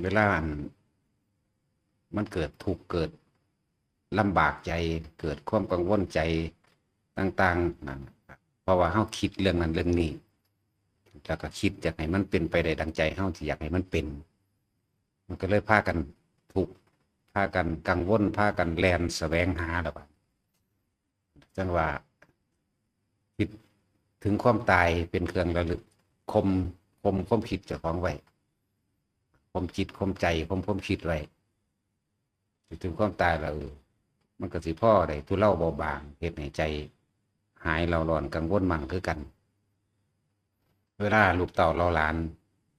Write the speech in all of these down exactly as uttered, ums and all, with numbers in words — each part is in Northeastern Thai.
เวลาอัน มันเกิดทุกข์ เกิดลำบากใจ เกิดความกังวลใจต่างๆ นั่นน่ะ เพราะว่าเฮาคิดเรื่องนั้นเรื่องนี้ แล้วก็คิดอยากให้มันเป็นไปได้ดังใจเฮาที่อยากให้มันเป็น มันก็เลยพากันทุกข์ พากันกังวล พากันแล่นแสวงหาแล้วบัด จั่งว่า คิดถึงความตายเป็นเครื่องระลึก ข่ม ข่มความคิดเจ้าของไว้ ข่มจิต ข่มใจ ข่มความคิดไว้ คิดถึงความตายแล้ว เออ มันก็สิพอได้ทุเลาเบาบาง เฮ็ดให้ใจหายเร่าร้อนกังวลมั่งคือกัน เวลาลูกเต้าเหล่าหลาน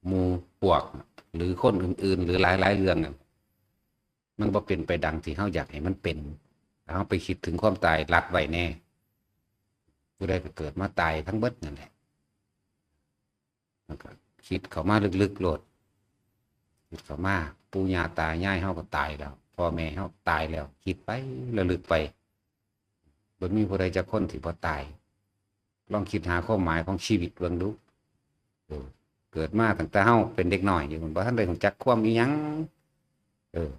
หมู่พวก หรือคนอื่นๆ หรือหลายๆ เรื่องน่ะ มันบ่เป็นไปดังที่เฮาอยากให้มันเป็น เฮาไปคิดถึงความตายลัดไว้แน่ ผู้ใดก็เกิดมาตายทั้งเบิดนั่นแหละ มันก็คิดเข้ามาลึกๆ โลด คิดเข้ามา ปู่ย่าตายายเฮาก็ตายแล้ว พ่อแม่เฮาตายแล้ว คิดไประลึกไป บ่มีผู้ใดจักคนที่บ่ตาย ลองคิดหาความหมายของชีวิตเบิ่งดู เออ เกิดมาตั้งแต่เฮาเป็นเด็กน้อยอยู่ บ่ทันได้รู้จักความอีหยัง เออ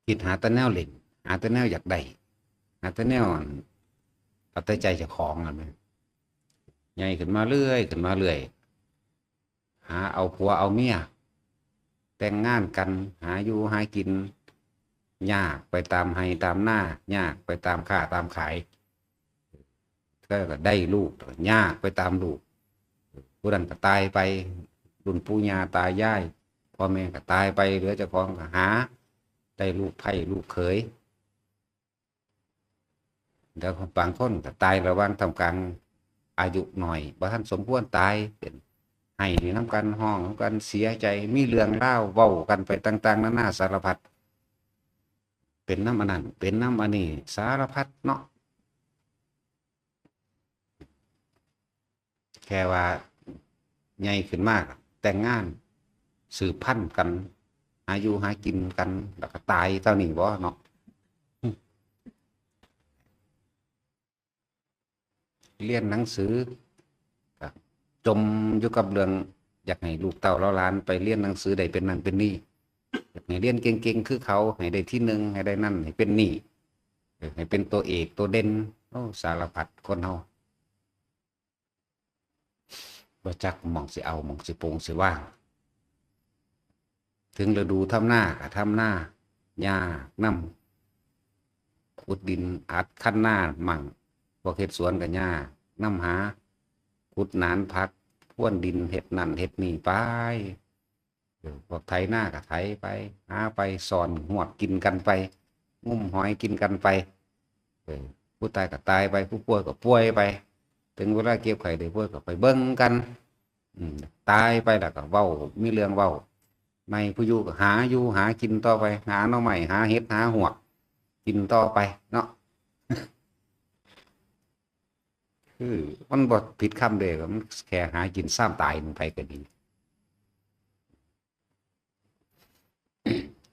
คิดหาแต่แนวเล่น หาแต่แนวอยากได้ หาแต่แนวอัน เอาแต่ใจเจ้าของนั่นแหละ ใหญ่ขึ้นมาเรื่อย ขึ้นมาเรื่อย หาเอาผัวเอาเมีย แต่งงานกัน หาอยู่หากิน ยากไปตามไร่ตามนา ยากไปตามค้าตามขาย ก็ได้ลูก ยากไปตามลูก ผู้นั้นก็ตายไป รุ่นปู่ย่าตายาย พ่อแม่ก็ตายไป เหลือเจ้าของก็หา ได้ลูกไพร่ลูกเขย แล้วบางคนก็ตายระหว่างท่ามกลางอายุน้อย บ่ทันสมควรตาย เป็นไห้นำกัน ฮ้องนำกัน เสียใจ มีเรื่องราวเว้ากันไปต่างๆ นานาสารพัด เป็นนำอันนั้น เป็นนำอันนี้ สารพัดเนาะ แค่ว่าใหญ่ขึ้นมาก็แต่งงาน สืบพันธุ์กัน หาอยู่หากินกัน แล้วก็ตายเท่านี้บ่เนาะ เรียนหนังสือ ก็จมอยู่กับเรื่อง อยากให้ลูกเต้าเหล่าหลานไปเรียนหนังสือได้เป็นนั่นเป็นนี่ อยากให้เรียนเก่งๆ คือเขา ให้ได้ที่หนึ่ง ให้ได้นั่น ให้เป็นนี่ เออ ให้เป็นตัวเอกตัวเด่น โอ้ สารพัดคนเฮา บ่จักหม่องสิเอา หม่องสิปงสิวาง ถึงฤดูทำนาก็ทำนา หญ้านำ ขุดดินอัดคันนามั่ง พวกเฮ็ดสวนก็หญ้านำหา ขุดหนานผัก พรวนดิน เฮ็ดนั่นเฮ็ดนี่ไป เออ พวกไถนาก็ไถไป หาไป ซ่อนฮวกกินกันไป งมหอยกินกันไป เออ ผู้ตายก็ตายไป ผู้ป่วยก็ป่วยไป ถึงเวลาเจ็บไข้ได้ป่วยก็ไปเบิ่งกัน อืม ตายไปแล้วก็เว้า มีเรื่องเว้า ใหม่ผู้อยู่ก็หาอยู่หากินต่อไป หาหน่อไม้ หาเห็ด หาฮวก กินต่อไปเนาะ คือมันบ่ผิดคำเด้ มันแค่หากินซ่ามตาย มันไผก็ดี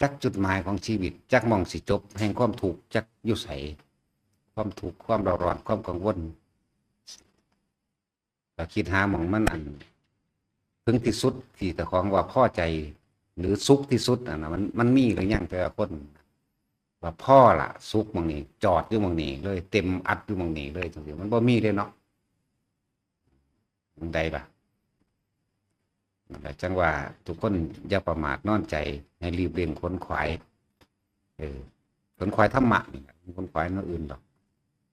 จักจุดหมายของชีวิต จักหม่องสิจบแห่งความทุกข์ จักอยู่ไส ความทุกข์ ความเร่าร้อน ความกังวล ก็คิดหาหม่องมันอัน ถึงที่สุดที่เจ้าของว่าพอใจ หรือสุขที่สุดอันน่ะ มัน มันมีหรือยังแต่ละคน ว่าพอละ สุขหม่องนี้ จอดอยู่หม่องนี้เลย เต็มอัดอยู่หม่องนี้เลย จังซี้ มันบ่มีเลยเนาะ หม่องใดล่ะ นั่นแหละ จั่งว่าทุกคนอย่าประมาทนอนใจ ให้รีบเร่งขวนขวาย เออ ขวนขวายธรรมะนี่แหละ ขวนขวายแนวอื่นดอก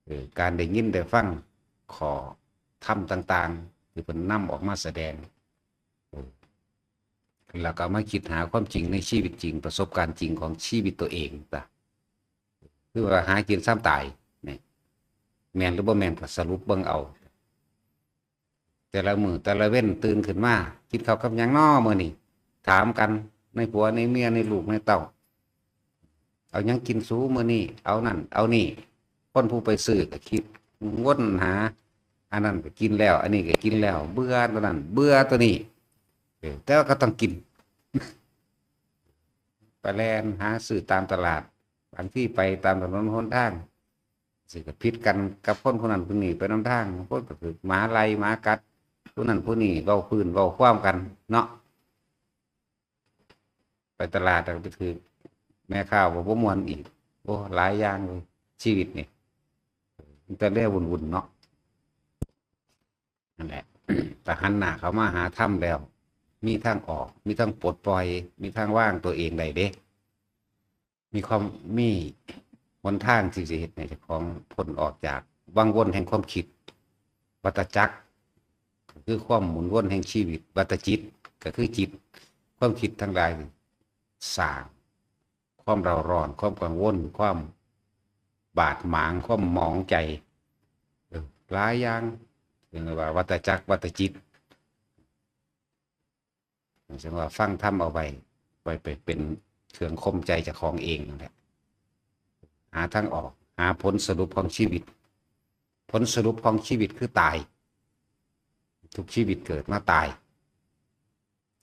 เออ การได้ยินได้ฟังข้อธรรมต่างๆ ที่เพิ่นนำออกมาแสดง เออ แล้วก็มาคิดหาความจริงในชีวิตจริง ประสบการณ์จริงของชีวิตตัวเองซะ คือว่าหากินซ่ามตาย นี่ แม่นหรือบ่แม่นก็สรุปเบิ่งเอา แต่ละมื้อแต่ละเว็นตื่นขึ้นมา กินข้าวกับหยังน้อมื้อนี้ ถามกันในผัวในเมียในลูกในเต้า เอาหยังกินสูมื้อนี้ เอานั่นเอานี่ คนผู้ไปซื้อก็คิดวนหา อันนั้นก็กินแล้ว อันนี้ก็กินแล้ว เบื่อตัวนั้น เบื่อตัวนี้ เออ แต่ว่าก็ต้องกิน ไปแล่นหาซื้อตามตลาด บางทีไปตามถนนหนทาง สิก็ผิดกันกับคนผู้นั้นผู้นี้ไปนำทาง บางคนก็ถืกหมาไล่หมากัด ผู้นั้นผู้นี้เว้าพื้นเว้าความกันเนาะ ไปตลาดแล้วก็ไปถือแม่ค้าว่าบ่ม่วนอีก โอ้ หลายอย่างเลย ชีวิตนี่ มันแต่แนววุ่นๆเนาะ นั่นแหละ แต่หันหน้าเข้ามาหาธรรมแล้ว มีทางออก มีทางปลดปล่อย มีทางวางตัวเองได้เด้ มีความ มีหนทางที่จะเฮ็ดให้เจ้าของพ้นออกจากวังวนแห่งความคิด วัฏจักร ก็คือความหมุนวนแห่งชีวิต วัฏจิต ก็คือจิต ความคิดทั้งหลาย สร้างความเร่าร้อน ความกังวล ความบาดหมาง ความหมองใจ เออ หลายอย่าง เรียกว่าวัฏจักร วัฏจิต จั่งว่าฟังธรรมเอาไว้ ไว้ไปเป็นเครื่องข่มใจเจ้าของเองนั่นแหละ หาทางออก หาผลสรุปของชีวิต ผลสรุปของชีวิตคือตาย ทุกชีวิตเกิดมาตาย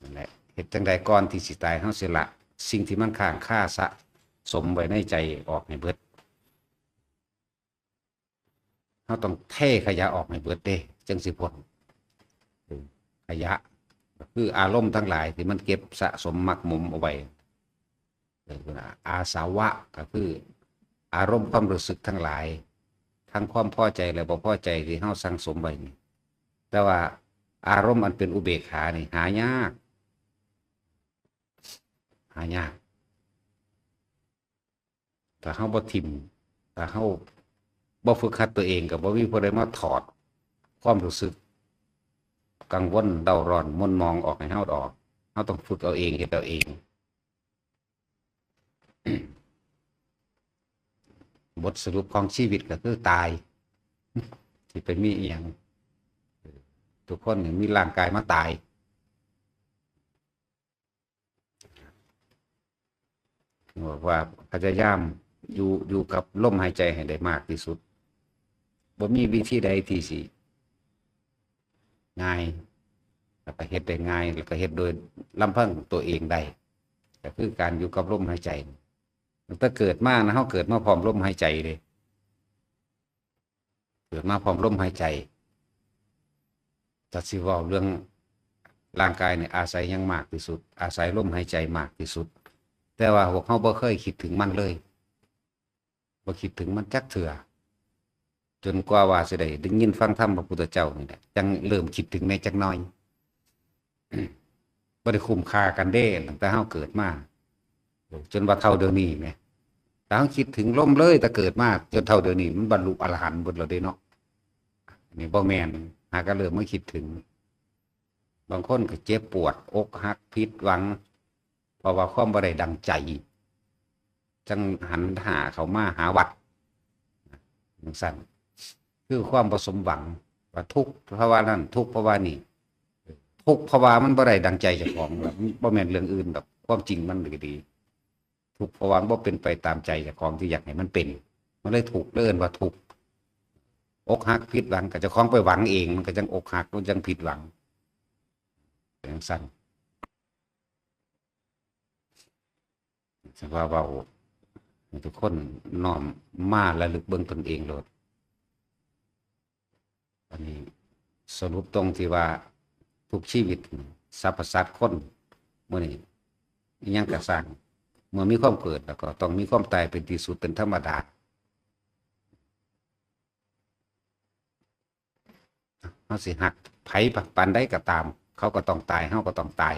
นั่นแหละ เฮ็ดจั่งใดก่อนที่สิตาย เฮาสิละสิ่งที่มันค้างคาสะสมไว้ในใจออกให้เบิด เฮาต้องเทขยะออกให้เบิดเด้ จั่งสิพ้น ขยะ ก็คืออารมณ์ทั้งหลายที่มันเก็บสะสมหมักหมมเอาไว้ เออ อาสวะก็คืออารมณ์ความรู้สึกทั้งหลาย ทั้งความพอใจและบ่พอใจที่เฮาสั่งสมไว้นี่ แต่ว่าอารมณ์อันเป็นอุเบกขานี่หายาก หายาก ถ้าเฮาบ่ถิ่ม ถ้าเฮาบ่ฝึกหัดตัวเอง ก็บ่มีผู้ใดมาถอดความรู้สึก กังวล เร่าร้อน หม่นหมองออกให้เฮาออก เฮาต้องฝึกเอาเอง เฮ็ดเอาเอง บทสรุปของชีวิตก็คือตาย สิไปมีอีหยัง ทุกคนนี่มีร่างกายมาตาย บอกว่าพยายามอยู่ อยู่กับลมหายใจให้ได้มากที่สุด บ่มีวิธีใดที่สิง่าย แล้วก็เฮ็ดได้ง่าย แล้วก็เฮ็ดโดยลำพังตัวเองได้ ก็คือการอยู่กับลมหายใจ ตั้งแต่เกิดมานะ เฮาเกิดมาพร้อมลมหายใจเด้ เกิดมาพร้อมลมหายใจ ถ้าสิเว้าเรื่องร่างกายเนี่ย อาศัยหยังมากที่สุด อาศัยลมหายใจมากที่สุด แต่ว่าพวกเฮาบ่เคยคิดถึงมันเลย บ่คิดถึงมันจักเทื่อ จนกว่าว่าสิได้ ได้ยินฟังธรรมพระพุทธเจ้านี่แหละ จั่งเริ่มคิดถึงแหน่จักหน่อย บ่ได้คุ้มค่ากันเด้ ตั้งแต่เฮาเกิดมา จนว่าเฒ่าเดี๋ยวนี้แหม ถ้าเฮาคิดถึงลมเลย แต่เกิดมาจนเฒ่าเดี๋ยวนี้ มันบรรลุอรหันต์เบิดแล้วเด้เนาะ อันนี้บ่แม่น หาก็เริ่มมาคิดถึง บางคนก็เจ็บปวด อกหัก ผิดหวัง เพราะว่าความบ่ได้ดังใจ จั่งหันหน้าเข้ามาหาวัด จั่งซั้น คือความบ่สมหวัง ว่าทุกข์เพราะว่านั่น ทุกข์เพราะว่านี่ ทุกข์เพราะว่ามันบ่ได้ดังใจเจ้าของ มันบ่แม่นเรื่องอื่นดอก ความจริงมันก็ดี ทุกข์เพราะว่ามันบ่เป็นไปตามใจเจ้าของที่อยากให้มันเป็น มันเลยทุกข์ เลยเอิ้นว่าทุกข์ อกหักผิดหวัง ก็เจ้าของไปหวังเอง มันก็จั่งอกหัก มันจั่งผิดหวัง เป็นจั่งซั้น สภาพเว้าให้ทุกคนน้อมมาระลึกเบิ่งตนเองโลด อันนี้สรุปตรงที่ว่าทุกชีวิต สรรพสัตว์คน มื้อนี้อิหยังก็ซ่าง เมื่อมีความเกิดแล้วก็ต้องมีความตายเป็นที่สุด เป็นธรรมดา เฮาสิฮักไผปานใดก็ตาม เขาก็ต้องตาย เฮาก็ต้องตาย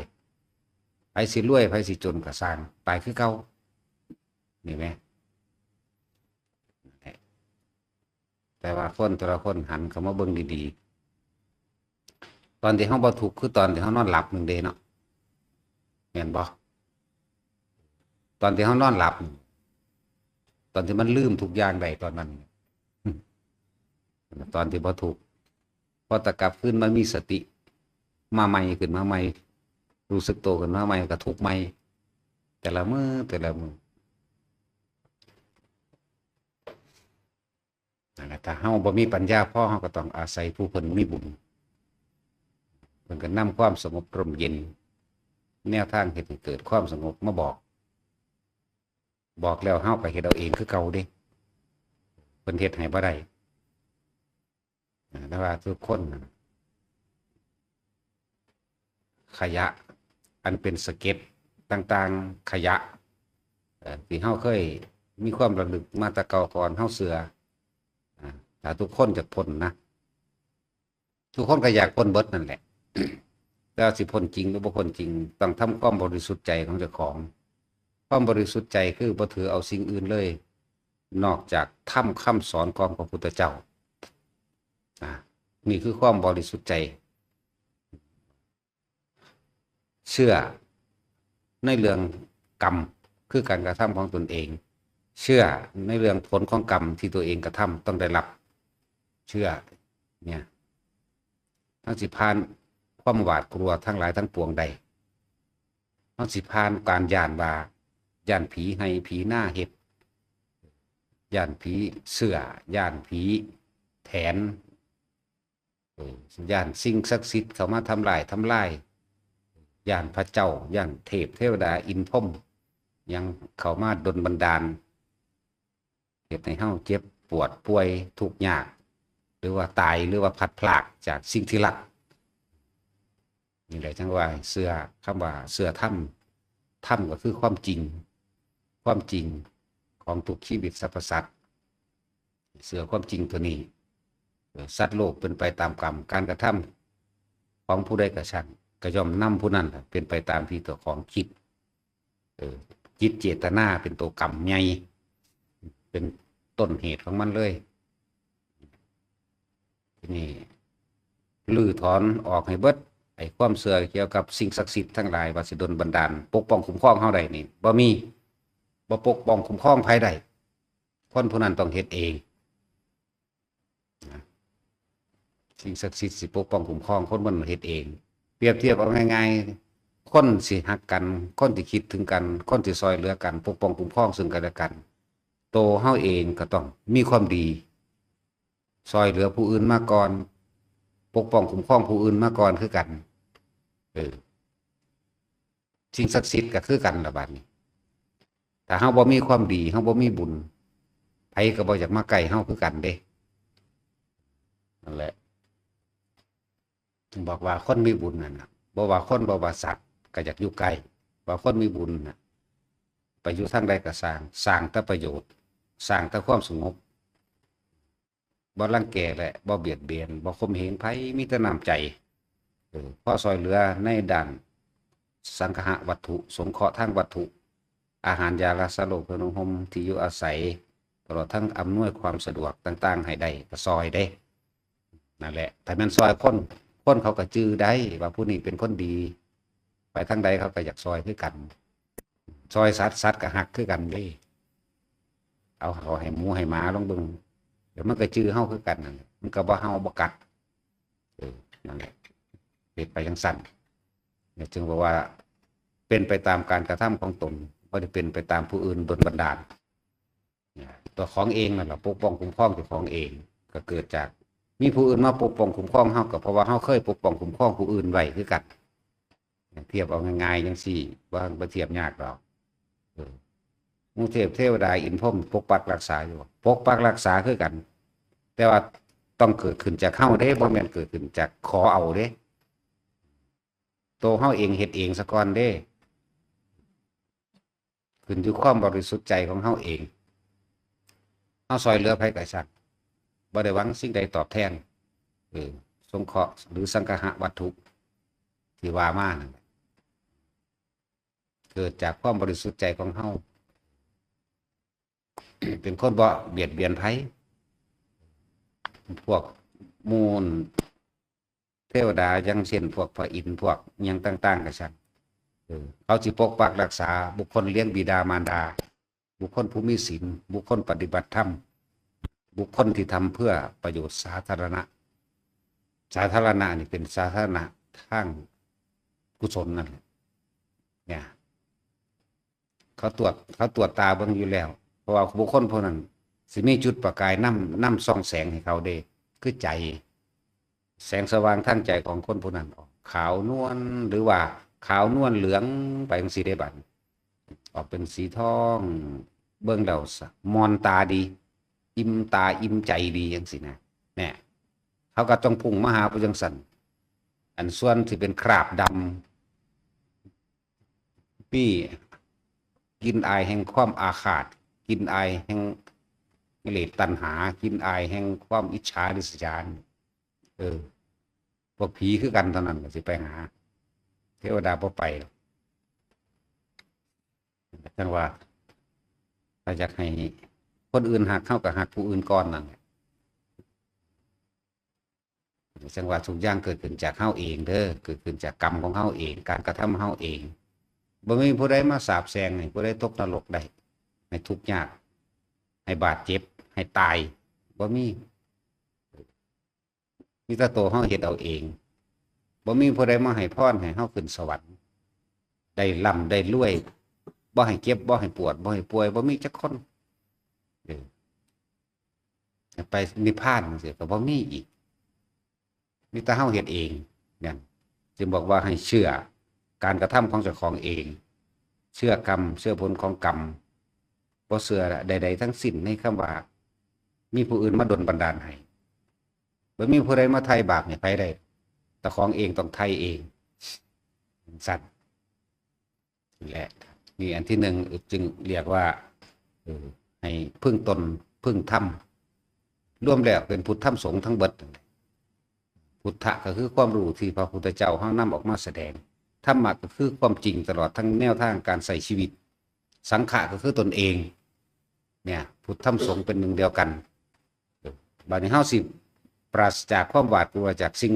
ไผสิรวย ไผสิจนก็ซ่าง ตายคือเก่า นี่แหม แต่ว่าคนแต่ละคนหันเข้ามาเบิ่งดีๆ ตอนที่เฮาบ่ทุกข์คือตอนที่เฮานอนหลับนั่นเด้เนาะ แม่นบ่ ตอนที่เฮานอนหลับ ตอนที่มันลืมทุกอย่างได้ตอนนั้น ตอนที่บ่ทุกข์ พอแต่กลับคืนมามีสติ มาใหม่ ขึ้นมาใหม่ รู้สึกโตขึ้นมาใหม่ ก็ทุกข์ใหม่ แต่ละมื้อ แต่ละมื้อ นั่นแหละ ถ้าเฮาบ่มีปัญญาพอ เฮาก็ต้องอาศัยผู้เพิ่นมีบุญ เพิ่นก็นำความสงบร่มเย็น แนวทางเฮ็ดให้เกิดความสงบมาบอก บอกแล้วเฮาก็เฮ็ดเอาเองคือเก่าเด้ เพิ่นเฮ็ดให้บ่ได้ แต่ว่าทุกคนน่ะ ขยะอันเป็นสะเก็ด ต่างๆ ขยะ เอ่อ ที่เฮาเคยมีความระลึกมาแต่เก่าก่อน เฮาเชื่อ อ่า ถ้าทุกคนอยากพ้นนะ ทุกคนก็อยากพ้นเบิดนั่นแหละ แต่ว่าสิพ้นจริงหรือบ่พ้นจริง ต้องทำความบริสุทธิ์ใจของเจ้าของ ความบริสุทธิ์ใจคือบ่ถือเอาสิ่งอื่นเลย นอกจากธรรมคำสอนของพระพุทธเจ้า อ่า นี่คือความบริสุทธิ์ใจ เชื่อในเรื่องกรรม คือการกระทำของตนเอง เชื่อในเรื่องผลของกรรมที่ตัวเองกระทำต้องได้รับ เชื่อเนี่ย ทั้งสิผ่านความหวาดกลัวทั้งหลายทั้งปวงได้ ทั้งสิผ่านการย้านว่า ย้านผีไห้ผีนาเฮ็ด ย้านผีเชื่อ ย้านผีแถน เออ ย้านสิ่งศักดิ์สิทธิ์เข้ามาทำลาย ทำลาย ย้านพระเจ้า ย้านเทพเทวดา อินทร์พรหม ยังเข้ามาดลบันดาล เฮ็ดให้เฮาเจ็บปวดป่วยทุกข์ยาก หรือว่าตาย หรือว่าพลัดพรากจากสิ่งที่รัก นี่แหละจั่งว่าเชื่อ คำว่าเชื่อธรรม ธรรมก็คือความจริง ความจริงของทุกชีวิตสรรพสัตว์ เชื่อความจริงตัวนี้ เออ สัตว์โลกเป็นไปตามกรรม การกระทำของผู้ใดก็ช่าง ก็ย่อมนำผู้นั้นล่ะเป็นไปตามที่เจ้าของคิด เออ จิตเจตนาเป็นตัวกรรมใหญ่ เป็นต้นเหตุของมันเลย ทีนี้รื้อถอนออกให้เบิด ไอ้ความเชื่อเกี่ยวกับสิ่งศักดิ์สิทธิ์ทั้งหลายว่าสิดลบันดาล ปกป้องคุ้มครองเฮาได้นี่ บ่มี บ่ปกป้องคุ้มครองไผได้ คนผู้นั้นต้องเฮ็ดเอง นะ สิ่งศักดิ์สิทธิ์สิปกป้องคุ้มครอง คนมันเฮ็ดเอง เปรียบเทียบเอาง่ายๆ คนสิฮักกัน คนที่คิดถึงกัน คนที่ซอยเหลือกัน ปกป้องคุ้มครองซึ่งกันและกัน โตเฮาเองก็ต้องมีความดี ซอยเหลือผู้อื่นมาก่อน ปกป้องคุ้มครองผู้อื่นมาก่อนคือกัน เออ สิ่งศักดิ์สิทธิ์ก็คือกันล่ะบัดนี้ ถ้าเฮาบ่มีความดี เฮาบ่มีบุญ ไผก็บ่อยากมาใกล้เฮาคือกันเด้ นั่นแหละ ถึงบอกว่าคนมีบุญนั่นน่ะ บ่ว่าคนบ่ว่าสัตว์ก็อยากอยู่ใกล้ ว่าคนมีบุญน่ะ ไปอยู่ทางใดก็สร้าง สร้างแต่ประโยชน์ สร้างแต่ความสงบ บ่รังแกและบ่เบียดเบียน บ่ข่มเหงไผ มีแต่น้ำใจ เออ พอซอยเหลือในด้านสังคหวัตถุ สงเคราะห์ทางวัตถุ อาหาร ยา รักษาโรค เครื่องนุ่งห่ม ที่อยู่อาศัย ตลอดทั้งอำนวยความสะดวกต่างๆ ให้ได้ ก็ซอยเด้ นั่นแหละ ถ้าแม่นซอยคน คนเขาก็จื่อได้ว่าผู้นี้เป็นคนดี ไปทางใดเขาก็อยากซอยคือกัน ซอยสัตว์ สัตว์ก็ฮักคือกันเด้ เอาเขาให้หมูให้หมาลองเบิ่ง เดี๋ยวมันก็จื่อเฮาคือกันนั่นแหละ มันก็บ่เห่าบ่กัด เออ นั่นแหละ เฮ็ดไปจั่งซั่น เนี่ย จึงบอกว่า เป็นไปตามการกระทำของตน บ่ได้เป็นไปตามผู้อื่นดลบันดาล เนี่ย ตัวของเองนั่นแหละ ปกป้องคุ้มครองเจ้าของเอง ก็เกิดจากมีผู้อื่นมาปกป้องคุ้มครองเฮา ก็เพราะว่าเฮาเคยปกป้องคุ้มครองผู้อื่นไว้คือกัน เทียบเอาง่ายๆจั่งซี้ บ่ บ่เทียบยากดอก เออ หมู่เทพเทวดาอินทร์พรหมปกปักรักษาอยู่ ปกปักรักษาคือกัน แต่ว่าต้องเกิดขึ้นจากเฮาเด้ บ่แม่นเกิดขึ้นจากขอเอาเด้ โตเฮาเองเฮ็ดเองซะก่อนเด้ ขึ้นอยู่ความบริสุทธิ์ใจของเฮาเอง เฮาซอยเหลือไผก็ช่าง บ่ได้หวังสิ่งใดตอบแทน เออ สงเคราะห์หรือสังคหวัตถุ ที่ว่ามานั่นแหละ เกิดจากความบริสุทธิ์ใจของเฮา เป็นคนบ่เบียดเบียนไผ พวกหมู่เทวดา อย่างเช่น พวกพระอินทร์ พวกหยังต่างๆก็ช่าง เออ เขาสิปกปักรักษาบุคคลเลี้ยงบิดามารดา บุคคลผู้มีศีล บุคคลปฏิบัติธรรม บุคคลที่ทำเพื่อประโยชน์สาธารณะ สาธารณะนี่เป็นสาธารณะทางกุศลนั่นแหละ เนี่ย เขาตรวจ เขาตรวจตาเบิ่งอยู่แล้ว เพราะว่าบุคคลพวกนั้นสิมีจุดประกายนำ นำส่องแสงให้เขาเด้ คือใจ แสงสว่างทางใจของคนผู้นั้นออก ขาวนวล หรือว่าขาวนวลเหลืองไปจั่งซี้เด้บัด ออกเป็นสีทอง เบิ่งแล้วสะ ม่วนตาดี อิ่มตาอิ่มใจดีจั่งซี้นะ เนี่ย เขาก็ต้องพุ่งมาหาผู้จั่งซั่น อันส่วนที่เป็นคราบดำ มีกลิ่นอายแห่งความอาฆาต กลิ่นอายแห่งกิเลสตัณหา กลิ่นอายแห่งความอิจฉาริษยา เออ พวกผีคือกันเท่านั้นก็สิไปหา เทวดาบ่ไปหรอก จั่งว่า ถ้าอยากให้คนอื่นฮักเฮาก็ฮักผู้อื่นก่อนนั่นแหละ จั่งว่าทุกอย่างเกิดขึ้นจากเฮาเองเด้อ เกิดขึ้นจากกรรมของเฮาเอง การกระทำเฮาเอง บ่มีผู้ใดมาสาปแช่งให้ผู้ใดตกนรกได้ ให้ทุกข์ยาก ให้บาดเจ็บ ให้ตาย บ่มี มีแต่ตัวเฮาเฮ็ดเอาเอง บ่มีผู้ใดมาให้พรให้เฮาขึ้นสวรรค์ ได้ร่ำได้รวย บ่ให้เจ็บ บ่ให้ปวด บ่ให้ป่วย บ่มีจักคน เออ ไปนิพพานจั่งซี้ก็บ่มีอีก มีแต่เฮาเฮ็ดเอง นั่น จึงบอกว่าให้เชื่อการกระทำของเจ้าของเอง เชื่อกรรม เชื่อผลของกรรม บ่เชื่อใดๆทั้งสิ้นในคำว่า มีผู้อื่นมาดลบันดาลให้ บ่มีผู้ใดมาไถ่บาปให้ไผได้ เจ้าของเองต้องไถ่เอง สั่น และนี่อันที่หนึ่งจึงเรียกว่า เออ ให้พึ่งตน พึ่งธรรม รวมแล้วเป็นพุทธธรรมสงฆ์ทั้งเบิด พุทธะก็คือความรู้ที่พระพุทธเจ้าเฮานำออกมาแสดง ธรรมะก็คือความจริงตลอดทั้งแนวทางการใช้ชีวิต สังฆะก็คือตนเอง เนี่ย พุทธธรรมสงฆ์เป็นหนึ่งเดียวกัน บัดนี้เฮาสิปราศจากความหวาดกลัวจากสิ่ง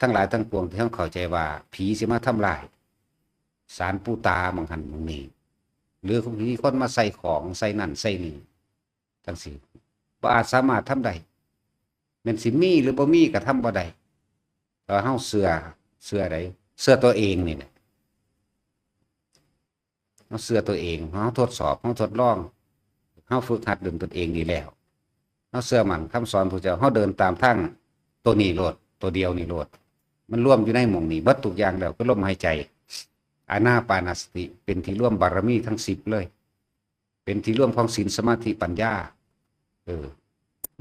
ทั้งหลายทั้งปวงที่เฮาเข้าใจว่าผีสิมาทำลาย ศาลปู่ตาหม่องหั่นหม่องนี่ หรือมีคนมาใส่ของใส่นั่นใส่นี่ จั่งซี้ บ่อาจสามารถทำได้ แม่นสิมีหรือบ่มีก็ทำบ่ได้ แต่เฮาเชื่อ เชื่อใด เชื่อตัวเองนี่แหละ เฮาเชื่อตัวเอง เฮาทดสอบ เฮาทดลอง เฮาฝึกหัดด้วยตนเองนี่แล้ว เฮาเชื่อมั่นคำสอนพระเจ้า เฮาเดินตามทางตัวนี้โลด ตัวเดียวนี่โลด มันรวมอยู่ในหม่องนี้เบิดทุกอย่างแล้ว คือลมหายใจ อานาปานสติเป็นที่รวมบารมีทั้งสิบเลย เป็นที่รวมของศีล สมาธิ ปัญญา เออ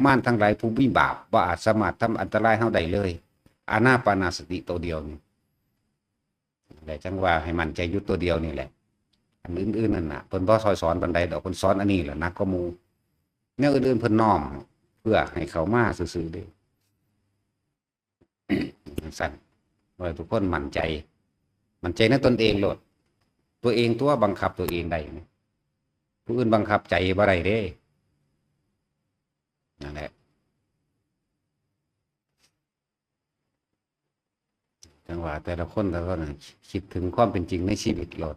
มารทั้งหลายผู้มีบาปบ่อาจสามารถทำอันตรายเฮาได้เลย อานาปานสติตัวเดียวนี่ และจั่งว่าให้มั่นใจอยู่ตัวเดียวนี่แหละ อันอื่นๆนั่นน่ะ เพิ่นบ่ซอยสอนปานใดดอก เพิ่นสอนอันนี้แหละหนักกว่าหมู่ แนวอื่นๆเพิ่นน้อมเพื่อให้เข้ามาซื่อๆเด้ จั่งซั่น ว่าทุกคนมั่นใจ มั่นใจในตนเองโลด ตัวเองตัวบังคับตัวเองได้ ผู้อื่นบังคับใจบ่ได้เด้ นั่นแหละ จั่งว่าแต่ละคนแต่ละคนน่ะคิดถึงความเป็นจริงในชีวิตโลด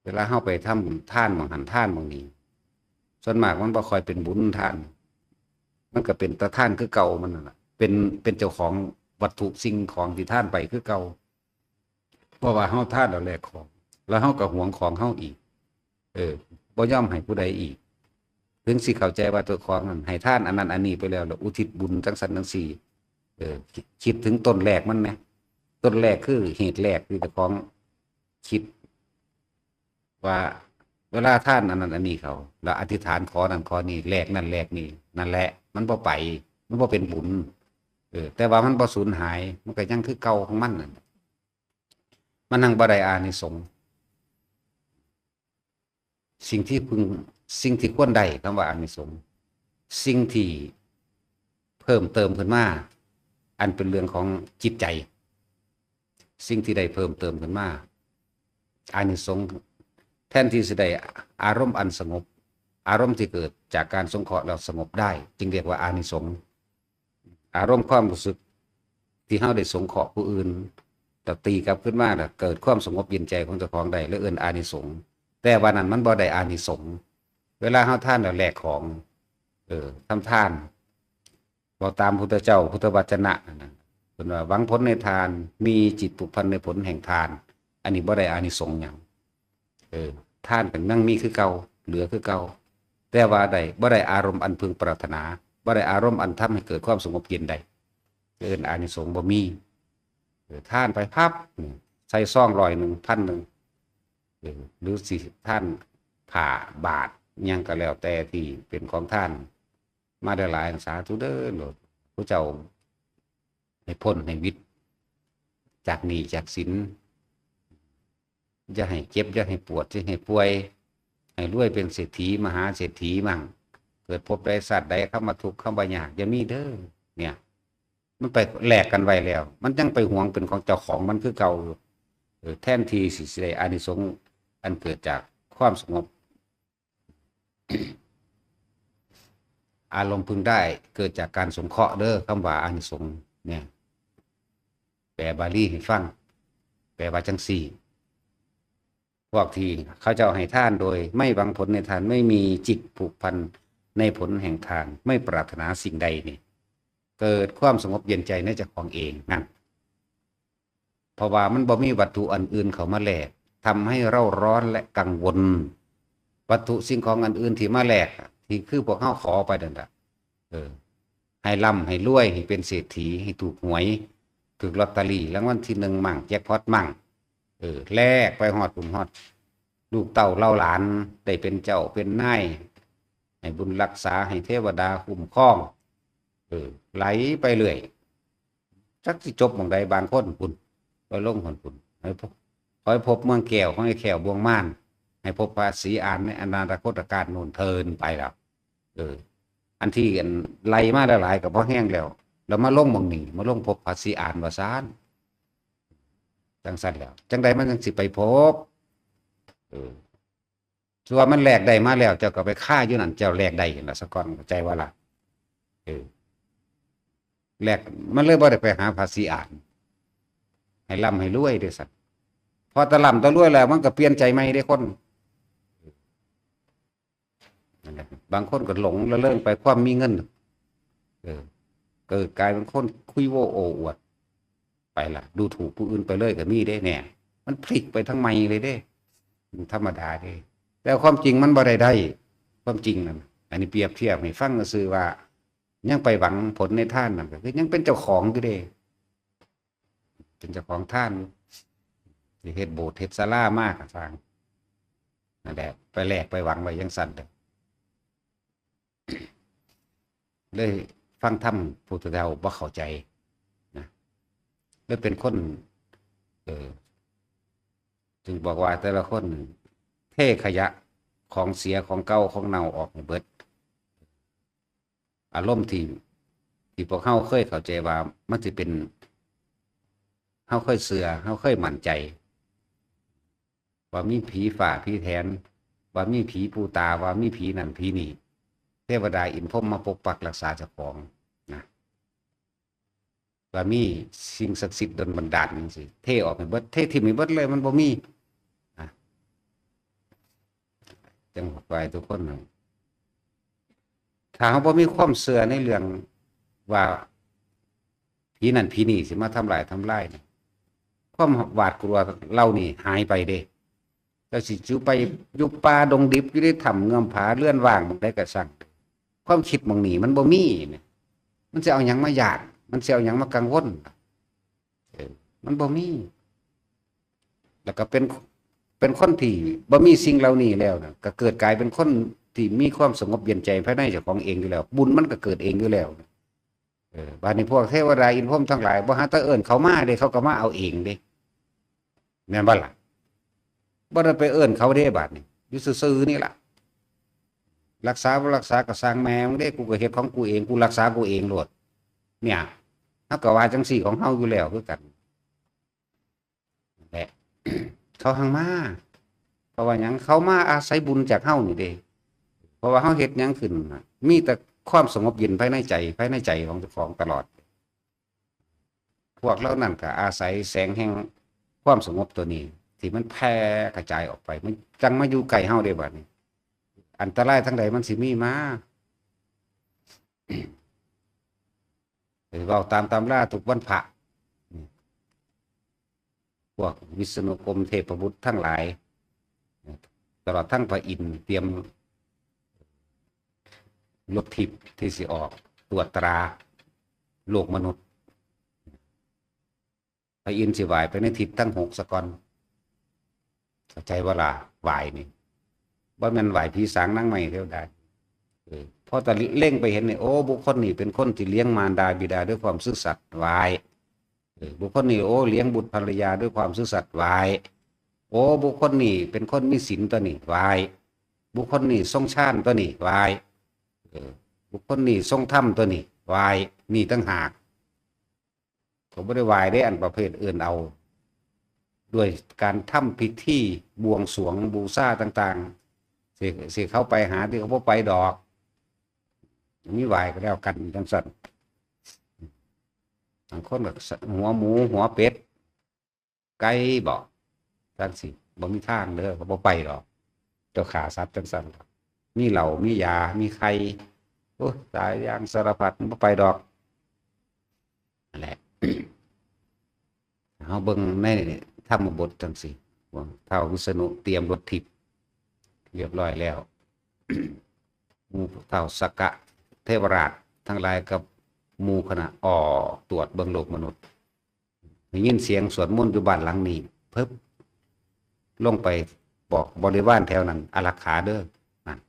เวลาเฮาไปทำบุญทานหม่องหั่นทานหม่องนี้ ส่วนมากมันบ่ค่อยเป็นบุญทาน มันก็เป็นตาทานคือเก่ามันนั่นล่ะ เป็น เป็นเจ้าของวัตถุสิ่งของที่ทานไปคือเก่า เพราะว่าเฮาทานแล้วแลกของ แล้วเฮาก็หวงของเฮาอีก เออ บ่ยอมให้ผู้ใดอีก ถึงสิเข้าใจว่าเจ้าของนั้นให้ทานอันนั้นอันนี้ไปแล้ว แล้วอุทิศบุญจั่งซั่นจั่งซี่ เออ คิด คิดถึงต้นแรกมันแหม ต้นแรกคือเหตุแรกที่เจ้าของคิด ว่าเวลาทานอันนั้นอันนี้เขา แล้วอธิษฐานขอนั่นขอนี่ แลกนั่นแลกนี่ นั่นแหละ มันบ่ไป มันบ่เป็นบุญ เออ แต่ว่ามันบ่สูญหาย มันก็ยังคือเก่าของมันนั่น มันหังบ่ได้อานิสงส์ สิ่งที่พึง สิ่งที่ควรได้ คำว่าอานิสงส์ สิ่งที่เพิ่มเติมขึ้นมา อันเป็นเรื่องของจิตใจ สิ่งที่ได้เพิ่มเติมขึ้นมา อานิสงส์ แทนที่สิได้อารมณ์อันสงบ อารมณ์ที่เกิดจากการสงเคราะห์แล้วสงบได้ จึงเรียกว่าอานิสงส์ อารมณ์ความรู้สึกที่เฮาได้สงเคราะห์ผู้อื่น แต่ตีกลับขึ้นมาแล้วเกิดความสงบเย็นใจของเจ้าของได้ แล้วเอิ้นอานิสงส์ แต่ว่านั้นมันบ่ได้อานิสงส์ เวลาเฮาทานแล้วแลกของ เออ ทำทาน เว้าตามพุทธเจ้าพุทธวจนะนั่นน่ะ เพิ่นว่าหวังผลในทาน มีจิตผูกพันในผลแห่งทาน อันนี้บ่ได้อานิสงส์หยัง เออ ทานก็ยังมีคือเก่า เหลือคือเก่า แต่ว่าได้ บ่ได้อารมณ์อันพึงปรารถนา บ่ได้อารมณ์อันทำให้เกิดความสงบเย็นได้ เอิ้นอานิสงส์บ่มี เออ ทานไปพับ อืม ใส่ซองร้อยหนึ่ง พันหนึ่ง เออ หรือสิทานผ้าบาตรอิหยังก็แล้วแต่ที่เป็นของทาน มาได้หลาย สาธุเด้อโลด ผู้เจ้าให้พ้นให้วิตจากหนี้จากสิน อย่าให้เจ็บ อย่าให้ปวด อย่าให้ป่วย ให้รวยเป็นเศรษฐี มหาเศรษฐีมั่ง เกิดภพใดชาติใด คำว่าทุกข์ คำว่ายาก อย่ามีเด้อ เนี่ย มันไปแลกกันไว้แล้ว มันยังไปหวงเป็นของเจ้าของมันคือเก่าอยู่ เออ แทนที่สิได้อานิสงส์อันเกิดจากความสงบ อารมณ์พึงได้เกิดจากการสงเคราะห์เด้อ คำว่าอานิสงส์เนี่ย แปลบาลีให้ฟัง แปลว่าจังซี่ พวกที่เขาเจ้าให้ทานโดยไม่หวังผลในทาน ไม่มีจิตผูกพันในผลแห่งทาน ไม่ปรารถนาสิ่งใดนี่ เกิดความสงบเย็นใจในเจ้าของเองนั่น เพราะว่ามันบ่มีวัตถุอันอื่นเข้ามาแลก ทำให้เร่าร้อนและกังวล วัตถุสิ่งของอันอื่นที่มาแลกอะ ที่คือพวกเฮาขอไปนั่นล่ะ เออ ให้ร่ำให้รวย ให้เป็นเศรษฐี ให้ถูกหวย ถูกลอตเตอรี่รางวัลที่หนึ่งมั่ง แจ็คพอตมั่ง เออ แลกไปฮอดพุ้นฮอด ลูกเต้าเหล่าหลาน ได้เป็นเจ้าเป็นนาย ให้บุญรักษา ให้เทวดาคุ้มครอง เออ ไหลไปเรื่อย จักสิจบหม่องใด บางคนพุ้น ไปลงพุ้นพุ้น ให้พบ ขอให้พบเมืองแก้ว ขอให้แคล้วบ่วงมาร ให้พบพระศรีอานในอนาคตกาลโน้นเทินไปแล้ว เออ อันที่อันไล่มาหลายๆ ก็บ่แฮงแล้ว แล้วมาลงหม่องนี้ มาลงพบพระศรีอานว่าซั่น จังซั่นแล้ว จังใดมันจังสิไปพบ เออ ส่วนมันแลกได้มาแล้ว เจ้าก็ไปคาอยู่นั่น เจ้าแลกได้หั่นล่ะ ซะก่อน เข้าใจบ่ล่ะ เออ แลก มันเลยบ่ได้ไปหาพระศรีอาน ให้ร่ำให้รวยเด้อซั่น พอแต่ร่ำแต่รวยแล้ว มันก็เปลี่ยนใจใหม่เด้คน นั่นแหละ บางคนก็หลงระเริงไปความมีเงิน เออ เกิดกลายเป็นคนคุยโว้โอ้อวด ไปล่ะ ดูถูกผู้อื่นไปเลยก็มีเด้เนี่ย มันพลิกไปทั้งใหม่เลยเด้ มันธรรมดาเด้ แต่ความจริงมันบ่ได้ได้ ความจริงนั่น อันนี้เปรียบเทียบให้ฟังซื่อๆ ว่า ยังไปหวังผลในทานนั่นก็คือยังเป็นเจ้าของอยู่เด้ เป็นเจ้าของทานอยู่ สิเฮ็ดโบสถ์เฮ็ดศาลามาก็ซ่าง นั่นแหละ ไปแลกไปหวังไว้จังซั่นเด้อ เลยฟังธรรมพุทธเจ้าบ่เข้าใจนะ เลยเป็นคน เออ จึงบอกว่าแต่ละคนเทขยะ ของเสีย ของเก่า ของเน่าออกให้เบิด อารมณ์ที่ ที่พวกเฮาเคยเข้าใจว่ามันสิเป็น เฮาเคยเชื่อ เฮาเคยมั่นใจ ว่ามีผีฟ้าผีแถน ว่ามีผีปู่ตา ว่ามีผีนั่นผีนี่ เทวดาอินทร์พรหมมาปกปักรักษาเจ้าของนะ ว่ามีสิ่งศักดิ์สิทธิ์ดลบันดาลจังซี่ เทออกให้เบิด เทถิ่มให้เบิดเลย มันบ่มี อ่ะ จังบอกว่าให้ทุกคนนะ ถ้าเฮาบ่มีความเชื่อในเรื่องว่าผีนั่นผีนี่สิมาทำลายทำลายนี่ ความหวาดกลัวเหล่านี้หายไปเด้ เจ้าสิอยู่ไป อยู่ป่าดงดิบ อยู่ในถ้ำเงื้อมผาเรือนว่างหม่องใดก็ซ่าง ความคิดหม่องนี้มันบ่มีเนี่ย มันสิเอาหยังมาย้าน มันสิเอาหยังมากังวล เออ มันบ่มี แล้วก็เป็น เป็นคนที่บ่มีสิ่งเหล่านี้แล้วนะ ก็เกิดกลายเป็นคนที่มีความสงบเย็นใจภายในเจ้าของเองอยู่แล้ว บุญมันก็เกิดเองอยู่แล้ว เออ บาดนี้พวกเทวดาอินทร์พรหมทั้งหลาย บ่หาแต่เอิ้นเขามาเด้ เขาก็มาเอาเองเด้ แม่นบ่ล่ะ บ่ได้ไปเอิ้นเขาเด้ บาดนี้ อยู่ซื่อๆ นี่ล่ะ รักษาบ่รักษาก็ซ่างแม่มึงเด้ กูก็เฮ็ดของกูเอง กูรักษากูเองโลด เนี่ย เฮาก็ว่าจังซี่ของเฮาอยู่แล้วคือกัน นั่นแหละ เขาหังมา เพราะว่าหยัง เขามาอาศัยบุญจากเฮานี่เด้ เพราะว่าเฮาเฮ็ดหยังขึ้นน่ะ มีแต่ความสงบเย็นภายในใจ ภายในใจของเจ้าของตลอด พวกเหล่านั้นก็อาศัยแสงแห่งความสงบตัวนี้ ที่มันแผ่กระจายออกไป มันจั่งมาอยู่ใกล้เฮาเด้ บาดนี้ อันตรายทั้งใดมันสิมีมา เว้าตามตำราทุกวันพระ พวกวิษณุพรหมเทพบุตรทั้งหลาย ตลอดทั้งพระอินทร์เตรียมรถทิพย์ที่สิออกตรวจตราโลกมนุษย์ พระอินทร์สิไหว้ไปในทิศทั้งหกซะก่อน เข้าใจบ่ล่ะ ไหว้นี่ บ่แม่นไหว้ผีสางนางไม้เทวดา เออ พอแต่เล็งไปเห็นนี่ โอ้ บุคคลนี่เป็นคนที่เลี้ยงมารดาบิดาด้วยความซื่อสัตย์ ไหว้ เออ บุคคลนี่ โอ้ เลี้ยงบุตรภรรยาด้วยความซื่อสัตย์ ไหว้ โอ้ บุคคลนี้เป็นคนมีศีลตัวนี้ ไหว้ บุคคลนี้ทรงฌานตัวนี้ ไหว้ เออ บุคคลนี้ทรงธรรมตัวนี้ ไหว้ นี่ต่างหาก ก็บ่ได้ไหว้เด้ อันประเภทเอิ้นเอา ด้วยการทำพิธีบวงสรวงบูชาต่างๆ สิ สิเข้าไปหาที่เขาบ่ไปดอก มีไหว้ก็แล้วกันจังซั่น บางคนก็หัวหมูหัวเป็ด ไก่บ่ จังซี่ บ่มีทางเด้อ เขาบ่ไปดอก เจ้าฆ่าสัตว์จังซั่น มีเหล้า มียา มีไข่ โอ้ย ตายอย่างสารพัด มันบ่ไปดอก นั่นแหละ เฮาเบิ่งในธรรมบทจังซี่ ว่าท้าววิษณุเตรียมรถทิพย์เรียบร้อยแล้ว หมู่ท้าวสักกะเทวราชทั้งหลายกับหมู่คณะออกตรวจเบิ่งโลกมนุษย์ ได้ยินเสียงสวดมนต์อยู่บ้านหลังนี้ เพิบ ลงไปบอกบริวารแถวนั้น อารักขาเด้อ นั่น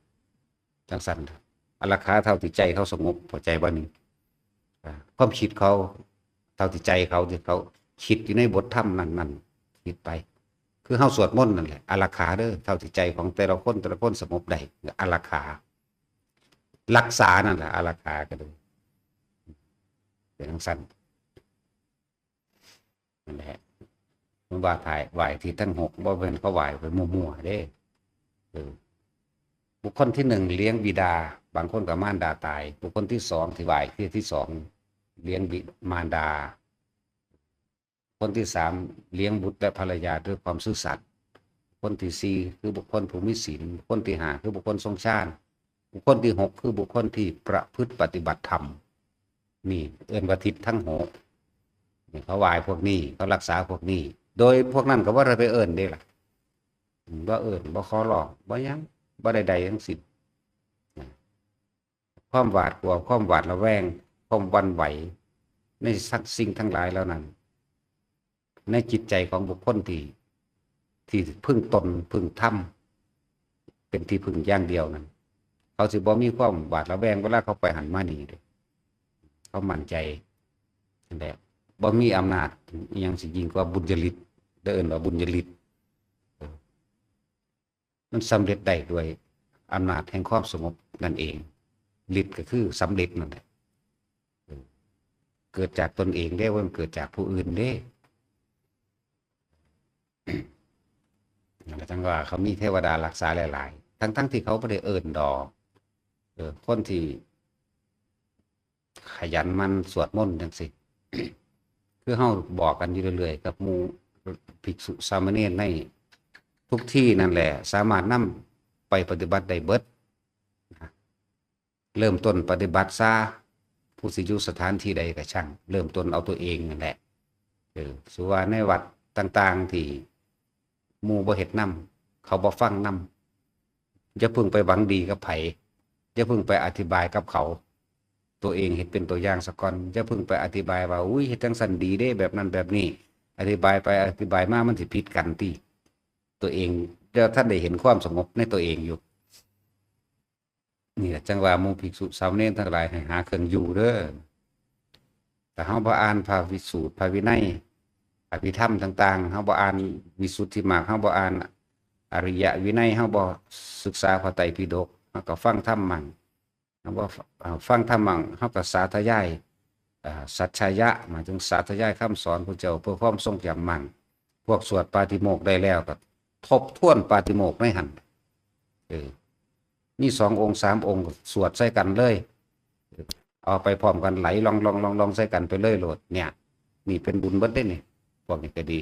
จังซั่น อารักขาเท่าที่ใจเขาสงบ เข้าใจบ่นี่ อ่า ความคิดเขา เท่าที่ใจเขาที่เขาคิดอยู่ในบทธรรมนั้นๆ คิดไป คือเฮาสวดมนต์นั่นแหละ อารักขาเด้อ เท่าที่ใจของแต่ละคน แต่ละคนสงบได้ อารักขา รักษานั่นแหละ อารักขาก็เลย เป็นจังซั่น นั่นแหละ มันว่าถ่ายไหว้ที่ทั้งหก บ่แม่นเขาไหว้ไปมั่วๆ เด้ เออ บุคคลที่หนึ่งเลี้ยงบิดา บางคนก็มารดาตาย บุคคลที่สองที่ไหว้ที่ที่สอง เลี้ยงบิ มารดา คนที่สามเลี้ยงบุตรและภรรยาด้วยความซื่อสัตย์ คนที่สี่คือบุคคลผู้มีศีล คนที่ห้าคือบุคคลทรงฌาน บุคคลที่หกคือบุคคลที่ประพฤติปฏิบัติธรรม นี่เอิ้นว่าทิศทั้งหก นี่เขาไหว้พวกนี้ เขารักษาพวกนี้ โดยพวกนั้นก็บ่ได้ไปเอิ้นเด้ล่ะ อืม บ่เอิ้น บ่ขอร้อง บ่หยัง บ่ได้ใดทั้งสิ้น นะ ความหวาดกลัว ความหวาดระแวง ความหวั่นไหว ในสักสิ่งทั้งหลายเหล่านั้น ในจิตใจของบุคคลที่ ที่พึ่งตน พึ่งธรรม เป็นที่พึ่งอย่างเดียวนั้น เขาสิบ่มีความหวาดระแวงเวลาเขาไปหั้นมานี่เด้ เขามั่นใจนั่นแหละ บ่มีอำนาจอิหยังสิยิ่งกว่าบุญญาฤทธิ์ ได้เอิ้นว่าบุญญาฤทธิ์ มันสำเร็จได้ด้วยอำนาจแห่งความสงบนั่นเอง ฤทธิ์ก็คือสำเร็จนั่นแหละ เกิดจากตนเองเด้ บ่แม่นเกิดจากผู้อื่นเด้ นั่นแหละจั่งว่าเขามีเทวดารักษาหลายๆ ทั้งๆ ที่เขาบ่ได้เอิ้นดอก เออ คนที่ขยันหมั่นสวดมนต์จังซี่ คือเฮาบอกกันอยู่เรื่อยๆ กับหมู่ภิกษุสามเณรในทุกที่นั่นแหละ สามารถนำไปปฏิบัติได้เบิด เริ่มต้นปฏิบัติซะ ผู้สิอยู่สถานที่ใดก็ช่าง เริ่มต้นเอาตัวเองนั่นแหละ เออ สมมุติว่าในวัดต่างๆ ที่หมู่บ่เฮ็ดนำ เขาบ่ฟังนำ อย่าเพิ่งไปหวังดีกับไผ อย่าเพิ่งไปอธิบายกับเขา ตัวเองเฮ็ดเป็นตัวอย่างซะก่อน อย่าเพิ่งไปอธิบายว่า อุ้ย เฮ็ดจั่งซั้นดีเด้ แบบนั้นแบบนี้ อธิบายไปอธิบายมา มันสิผิดกันติ ตัวเอง แต่ท่านได้เห็นความสงบในตัวเองอยู่ นี่แหละจั่งว่าหมู่ภิกษุสามเณรทั้งหลายให้หาเครื่องอยู่เด้อ ถ้าเฮาบ่อ่านพระวิสูตร พระวินัย อภิธรรมต่างๆ เฮาบ่อ่านวิสุทธิมรรค เฮาบ่อ่านอริยวินัย เฮาบ่ศึกษาพระไตรปิฎก เฮาก็ฟังธรรมมั่ง เฮาบ่ เอ่อ ฟังธรรมมั่ง เฮาก็สาธยาย เอ่อ สัจฉายะ หมายถึงสาธยายคำสอนพระเจ้าเพื่อความทรงจำมั่ง พวกสวดปาฏิโมกข์ได้แล้วก็ทบทวนปาฏิโมกข์ในหั่น เออ มีสององค์สามองค์สวดใส่กันเลย เอาไปพร้อมกันไหลลองๆๆๆ ใส่กันไปเลยโลด เนี่ย นี่เป็นบุญเบิดเด้นี่ พวกนี้ก็ดี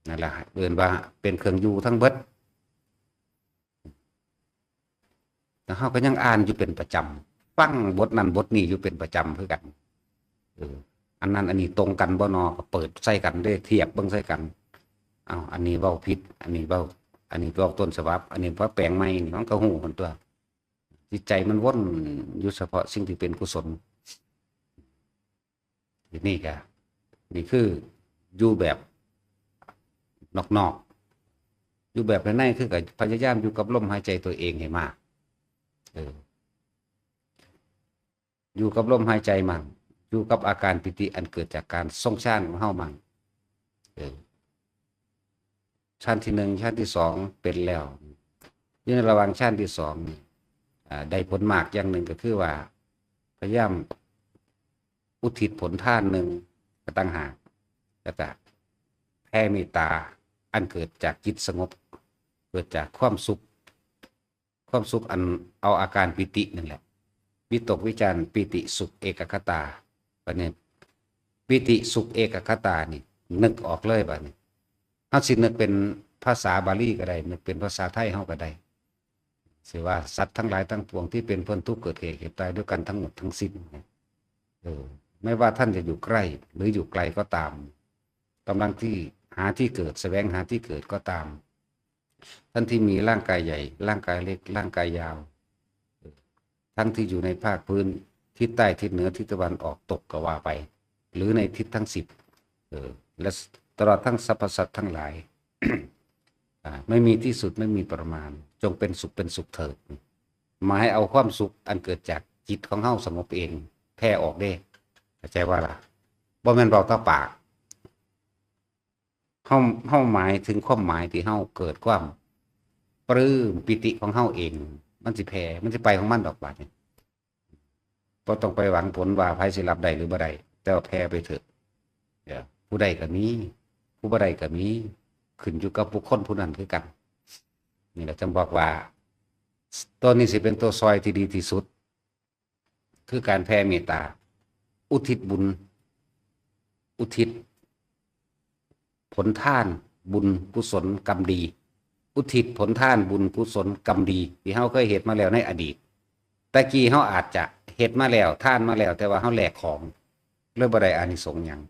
นั่นแหละ เอิ้นว่าเป็นเครื่องอยู่ทั้งเบิด แล้วเฮาก็ยังอ่านอยู่เป็นประจำ ฟังบทนั้นบทนี้อยู่เป็นประจำคือกัน เออ อันนั้นอันนี้ตรงกันบ่นอ ก็เปิดใส่กันเด้ เทียบเบิ่งใส่กัน เอ้า อันนี้เว้าผิด อันนี้เว้า อันนี้เว้าต้นฉบับ อันนี้เว้าแปลงใหม่นี่ มันก็ฮู้หั่นตั่ว จิตใจมันวนอยู่เฉพาะสิ่งที่เป็นกุศล ทีนี้ก็ นี่คืออยู่แบบนอกๆ อยู่แบบในๆ คือก็พยายามอยู่กับลมหายใจตัวเองให้มาก เออ อยู่กับลมหายใจมั่ง อยู่กับอาการปีติอันเกิดจากการทรงฌานของเฮามั่ง เออ ชั้นที่หนึ่ง ชั้นที่สองเป็นแล้ว อยู่ในระหว่างชั้นที่สองนี่ อ่า ได้ผลมากอย่างหนึ่งก็คือว่า พยายามอุทิศผลทานหนึ่งก็ต่างหาก แล้วก็แผ่เมตตาอันเกิดจากจิตสงบ เกิดจากความสุข ความสุขอันเอาอาการปีตินั่นแหละ วิตกวิจารปีติสุขเอกัคคตา บัดนี้ ปีติสุขเอกัคคตานี่ นึกออกเลยบัดนี้ เฮาสินึกเป็นภาษาบาลีก็ได้ นึกเป็นภาษาไทยเฮาก็ได้ สิว่าสัตว์ทั้งหลายทั้งปวงที่เป็นเพื่อนทุกข์เกิดแก่เจ็บตายด้วยกันทั้งหมดทั้งสิ้น เออ ไม่ว่าท่านจะอยู่ใกล้หรืออยู่ไกลก็ตาม กำลังที่หาที่เกิด แสวงหาที่เกิดก็ตาม ท่านที่มีร่างกายใหญ่ ร่างกายเล็ก ร่างกายยาว ทั้งที่อยู่ในภาคพื้น ทิศใต้ ทิศเหนือ ทิศตะวันออก ตก ก็ว่าไป หรือในทิศทั้งสิบ เออ และตลอดทั้งสรรพสัตว์ทั้งหลาย อ่า ไม่มีที่สุด ไม่มีประมาณ จงเป็นสุข เป็นสุขเถิด หมายเอาความสุขอันเกิดจากจิตของเฮาสงบเอง แผ่ออกเด้ เข้าใจว่าล่ะ บ่แม่นเว้าแต่ปาก เฮา เฮาหมายถึงความหมายที่เฮาเกิดความปลื้มปีติของเฮาเอง มันสิแผ่ มันสิไปของมันดอกบัดนี้ บ่ต้องไปหวังผลว่าไผสิรับได้หรือบ่ได้ แต่ว่าแผ่ไปเถอะ เดี๋ยว ผู้ได้ก็มี ผู้บ่ได้ก็มี ขึ้นอยู่กับบุคคลผู้นั้นคือกัน นี่แหละจึงบอกว่า ตัวนี้สิเป็นตัวซอยที่ดีที่สุด คือการแผ่เมตตา อุทิศบุญ อุทิศ ผลทานบุญกุศลกรรมดี อุทิศผลทานบุญกุศลกรรมดี ที่เฮาเคยเฮ็ดมาแล้วในอดีต แต่กี้เฮาอาจจะเฮ็ดมาแล้ว ทานมาแล้ว แต่ว่าเฮาแลกของ เลยบ่ได้อานิสงส์หยัง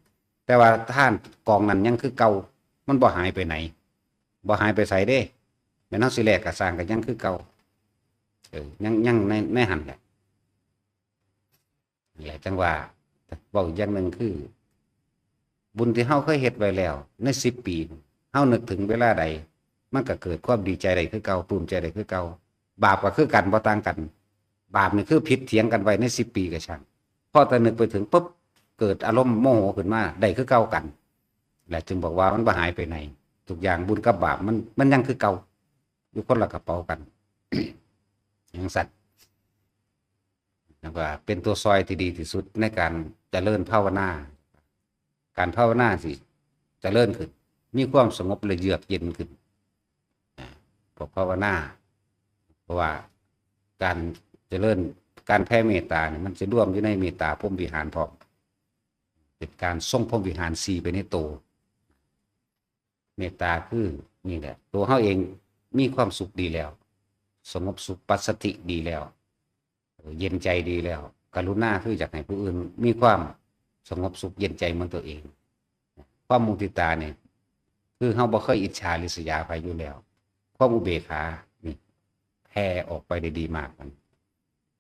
แต่ว่าทานกองนั้นยังคือเก่า มันบ่หายไปไหน บ่หายไปไสเด้ แม่นเฮาสิแลกก็ซ่างก็ยังคือเก่า เออ ยัง ยังใน ในหั่นแหละ นี่แหละจังว่า เว้าอีกอย่างหนึ่งคือ บุญที่เฮาเคยเฮ็ดไว้แล้วในสิบปี เฮานึกถึงเวลาใด มันก็เกิดความดีใจได้คือเก่า ปลื้มใจได้คือเก่า บาปก็คือกัน บ่ต่างกัน บาปนี่คือผิดเถียงกันไว้ในสิบปีก็ช่าง พอแต่นึกไปถึงปุ๊บ เกิดอารมณ์โมโหขึ้นมา ได้คือเก่ากัน และจึงบอกว่ามันบ่หายไปไหน ทุกอย่างบุญกับบาปมัน มันยังคือเก่า อยู่คนละกระเป๋ากัน จั่งซั้น แล้วก็เป็นตัวซอยที่ดีที่สุดในการเจริญภาวนา การภาวนาสิเจริญขึ้น มีความสงบและเยือกเย็นขึ้น อ่า พวกภาวนา เพราะว่าการเจริญ การแผ่เมตตาเนี่ย มันจะรวมอยู่ในเมตตาพรหมวิหารพร้อม เป็นการทรงพรหมวิหารสี่ไปในตัว เมตตาคือนี่แหละ ตัวเฮาเองมีความสุขดีแล้ว สงบสุข ปัสสัทธิดีแล้ว เย็นใจดีแล้ว กรุณาคืออยากให้ผู้อื่นมีความสงบสุขเย็นใจเหมือนตัวเอง ความมุทิตาเนี่ย คือเฮาบ่เคยอิจฉาริษยาใครอยู่แล้ว ความอุเบกขานี่ แผ่ออกไปได้ดีมาก มัน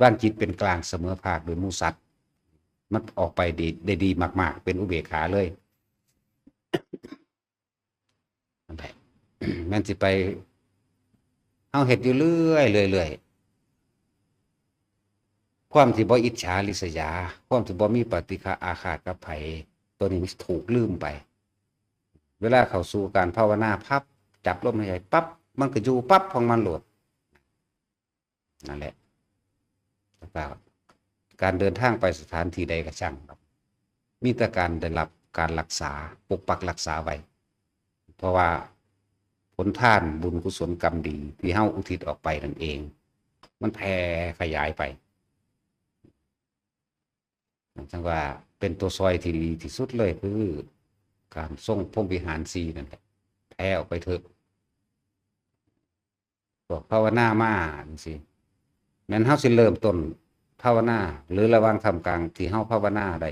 วางจิตเป็นกลางเสมอภาคโดยหมู่สัตว์ มันออกไปดี ได้ดีมากๆ เป็นอุเบกขาเลย นั่นแหละ แม่นสิไป เฮาเฮ็ดอยู่เรื่อยๆ เรื่อยๆ ความที่บ่อิจฉาริษยา ความที่บ่มีปฏิฆะอาฆาตกับไผ ตัวนี้มันถูกลืมไป เวลาเข้าสู่การภาวนาปั๊บ จับลมหายใจปั๊บ มันก็อยู่ปั๊บของมันโลด นั่นแหละ แล้วก็การเดินทางไปสถานที่ใดก็ช่างครับ มีแต่การได้รับการรักษา ปกปักรักษาไว้ เพราะว่าผลทานบุญกุศลกรรมดีที่เฮาอุทิศออกไปนั่นเอง มันแผ่ขยายไป จั่งว่าเป็นตัวซอยที่ดีที่สุดเลย คือการทรงพรหมวิหารสี่นั่นแหละ แผ่ออกไปเถอะ พวกภาวนามาจั่งซี้ แม่นเฮาสิเริ่มต้นภาวนา หรือระหว่างท่ามกลางที่เฮาภาวนาได้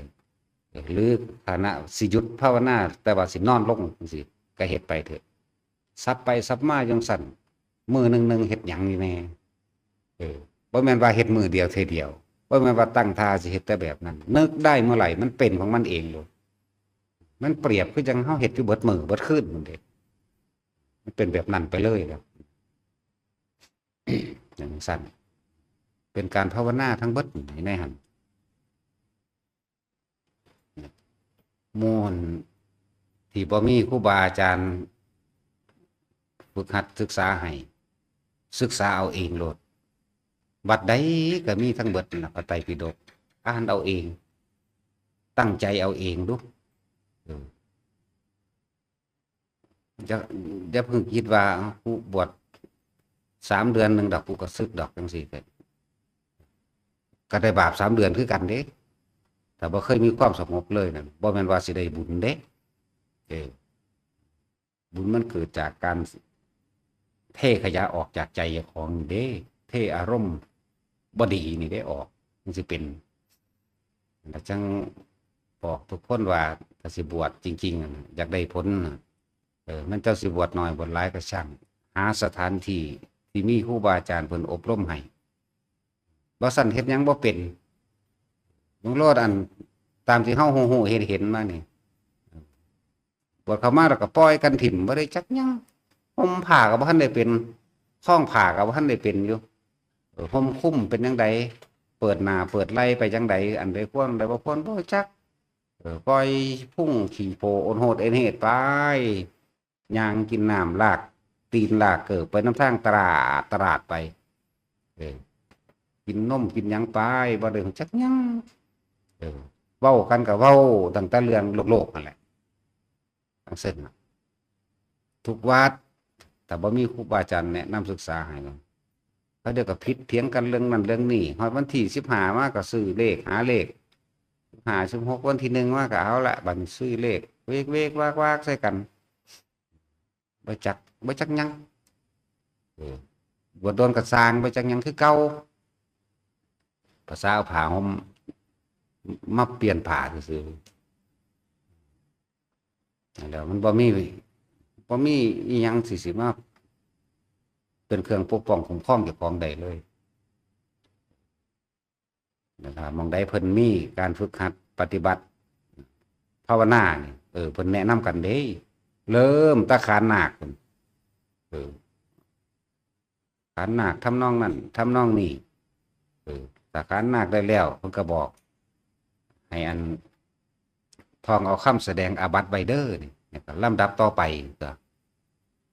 หรือขณะสิหยุดภาวนา แต่ว่าสินอนลงจั่งซี้ ก็เฮ็ดไปเถอะ สับไปสับมาจั่งซั้น มื้อหนึ่งหนึ่งเฮ็ดหยังอยู่แน่ เออ บ่แม่นว่าเฮ็ดมื้อเดียวเทื่อเดียว บ่แม่นว่าตั้งท่าสิเฮ็ดแต่แบบนั้น นึกได้เมื่อไหร่มันเป็นของมันเองโลด มันเปรียบคือจั่งเฮาเฮ็ดอยู่เบิดมื้อเบิดคืนพู้นเด้ มันเป็นแบบนั้นไปเลยครับ จั่งซั้น เป็นการภาวนาทั้งเบิดในหั่น หมู่ที่บ่มีครูบาอาจารย์ ฝึกหัดศึกษาให้ ศึกษาเอาเองโลด วัดใดก็มีทั้งเบิดนั่นล่ะ พระไตรปิฎก อ่านเอาเอง ตั้งใจเอาเองดู เออ อย่า อย่าเพิ่งคิดว่า "กูบวชสามเดือนหนึ่งดอก กูก็สึกดอก" จังซี้ก็ ก็ได้บาปสามเดือนคือกันเด้ ถ้าบ่เคยมีความสงบเลยนั่น บ่แม่นว่าสิได้บุญเด้ เออ บุญมันเกิดจากการเทขยะออกจากใจเจ้าของนี่เด้ เทอารมณ์บ่ดีนี่เด้ออก มันสิเป็น แล้วจั่งบอกทุกคนว่า ถ้าสิบวชจริงๆนั่นน่ะ อยากได้ผลน่ะ เออ แม่นเจ้าสิบวชน้อยบวชหลายก็ช่าง หาสถานที่ที่มีครูบาอาจารย์เพิ่นอบรมให้ บ่ซั้นเฮ็ดหยังบ่เป็น เบิ่งโลด อันตามที่เฮาฮู้ๆเห็นๆมานี่ บวชเข้ามาแล้วก็ปล่อยกันถิ่ม บ่ได้จักหยัง ห่มผ้าก็บ่ทันได้เป็น คล้องผ้าก็บ่ทันได้เป็นอยู่ เออ ห่มคุ้มเป็นจั่งใด เปิดหน้าเปิดไหล่ไปจั่งใด อันใดควร อันใดบ่ควร บ่จัก เออ ปล่อยพุงขี้โพโอนโฮดเอนเฮดไป ย่างกินน้ำลากตีนลากเกิบไปนำทางตลาด ตลาดไป เออ กินนมกินหยังไป บ่ได้รู้จักหยัง เออ เว้ากันก็เว้าตั้งแต่เรื่องโลกๆนั่นแหละ จั่งซี้น่ะ ทุกวัด ถ้าบ่มีครูบาอาจารย์แนะนำศึกษาให้ เขาเดี๋ยวก็ผิดเถียงกันเรื่องนั้นเรื่องนี้ ฮอดวันที่สิบห้ามาก็ซื้อเลข หาเลข สิบห้า สิบหก วันที่หนึ่งมาก็เอาละ บัดนี้ซื้อเลข เวกๆวากๆใส่กัน บ่จัก บ่จักหยัง เออ บวชโดนก็ซ่าง บ่จักหยังคือเก่า ภาษาเอาผ้าห่มมาเปลี่ยนผ้าซื่อๆ นั่นแหละ มันบ่มี บ่มีอิหยังสิ สิมาเป็นเครื่องปกป้องคุ้มครองเจ้าของได้เลย นะครับ หม่องใดเพิ่นมีการฝึกหัดปฏิบัติภาวนานี่ เออ เพิ่นแนะนำกันเด้ เริ่มแต่ขานนาคพุ้น เออ ขานนาคทำนองนั้น ทำนองนี้ เออ ถ้าขานนาคได้แล้ว เพิ่นก็บอก ให้อัน ท่องเอาคำแสดงอาบัติไว้เด้อ นี่ แล้วก็ลำดับต่อไปก็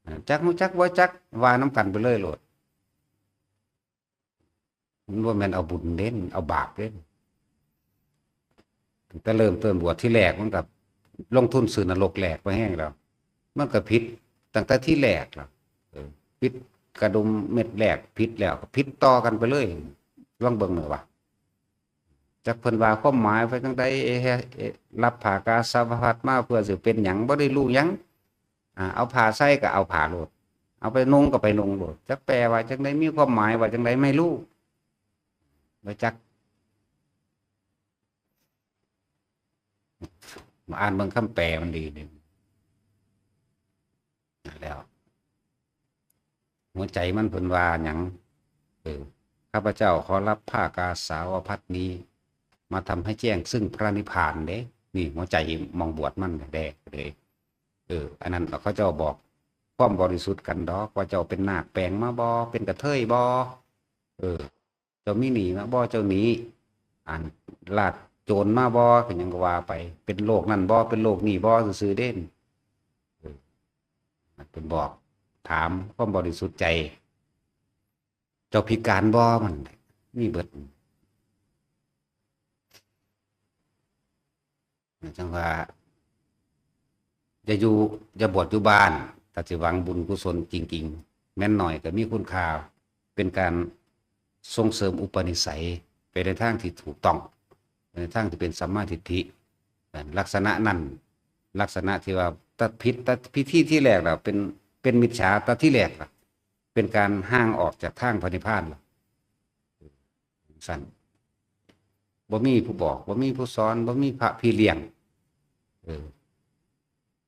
อ่า จักรู้จักบ่จัก ว่านำกันไปเลยโลด มันบ่แม่นเอาบุญเด้ เอาบาปเด้ ตั้งแต่เริ่มต้นบวชทีแรก มันก็ลงทุนซื้อนรกแหลกไปแฮงแล้ว มันก็ผิดตั้งแต่ทีแรกแล้ว เออ ผิดกระดุมเม็ดแรกผิดแล้ว ก็ผิดต่อกันไปเลย ลองเบิ่งหน่อยว่า จักเพิ่นว่าความหมายว่าจั่งใด เอ๊ะ เอ๊ะ รับผ้ากาสาวพัสตร์มาเพื่อสิเป็นหยัง บ่ได้รู้หยัง อ่า เอาผ้าใส่ก็เอาผ้าโลด เอาไปนุ่งก็ไปนุ่งโลด จักแปลว่าจั่งใด มีความหมายว่าจั่งใด ไม่รู้ บ่จัก มาอ่านเบิ่งคำแปลมันดีนี่ แล้ว หัวใจมันเพิ่นว่าหยัง เออ ข้าพเจ้าขอรับผ้ากาสาวพัสตร์นี้ มาทำให้แจ้งซึ่งพระนิพพานเด้ นี่หัวใจหม่องบวชมันแดกเลย เออ อันนั้นเขาเจ้าบอกความบริสุทธิ์กันดอก ว่าเจ้าเป็นนาคแปลงมาบ่ เป็นกระเทยบ่ เออ เจ้ามีหนี้มาบ่ เจ้าหนี อัน ลาดโจรมาบ่ ก็หยังก็ว่าไป เป็นโรคนั่นบ่ เป็นโรคนี้บ่ ซื่อๆเด้ เออ เพิ่นบอก ถามความบริสุทธิ์ใจ เจ้าพิการบ่ มันมีเบิด จั่งว่า อย่าอยู่ อย่าบวชอยู่บ้าน ถ้าสิหวังบุญกุศลจริงๆ แม้นน้อยก็มีคุณค่า เป็นการส่งเสริมอุปนิสัย ไปในทางที่ถูกต้อง ไปในทางที่เป็นสัมมาทิฏฐิ ลักษณะนั้น ลักษณะที่ว่าตัดผิด ตัดพิธีที่แรกแล้ว เป็น เป็นมิจฉาตัดที่แรกล่ะ เป็นการห่างออกจากทางพระนิพพานล่ะ ซั่น บ่มีผู้บอก บ่มีผู้สอน บ่มีพระพี่เลี้ยง เออ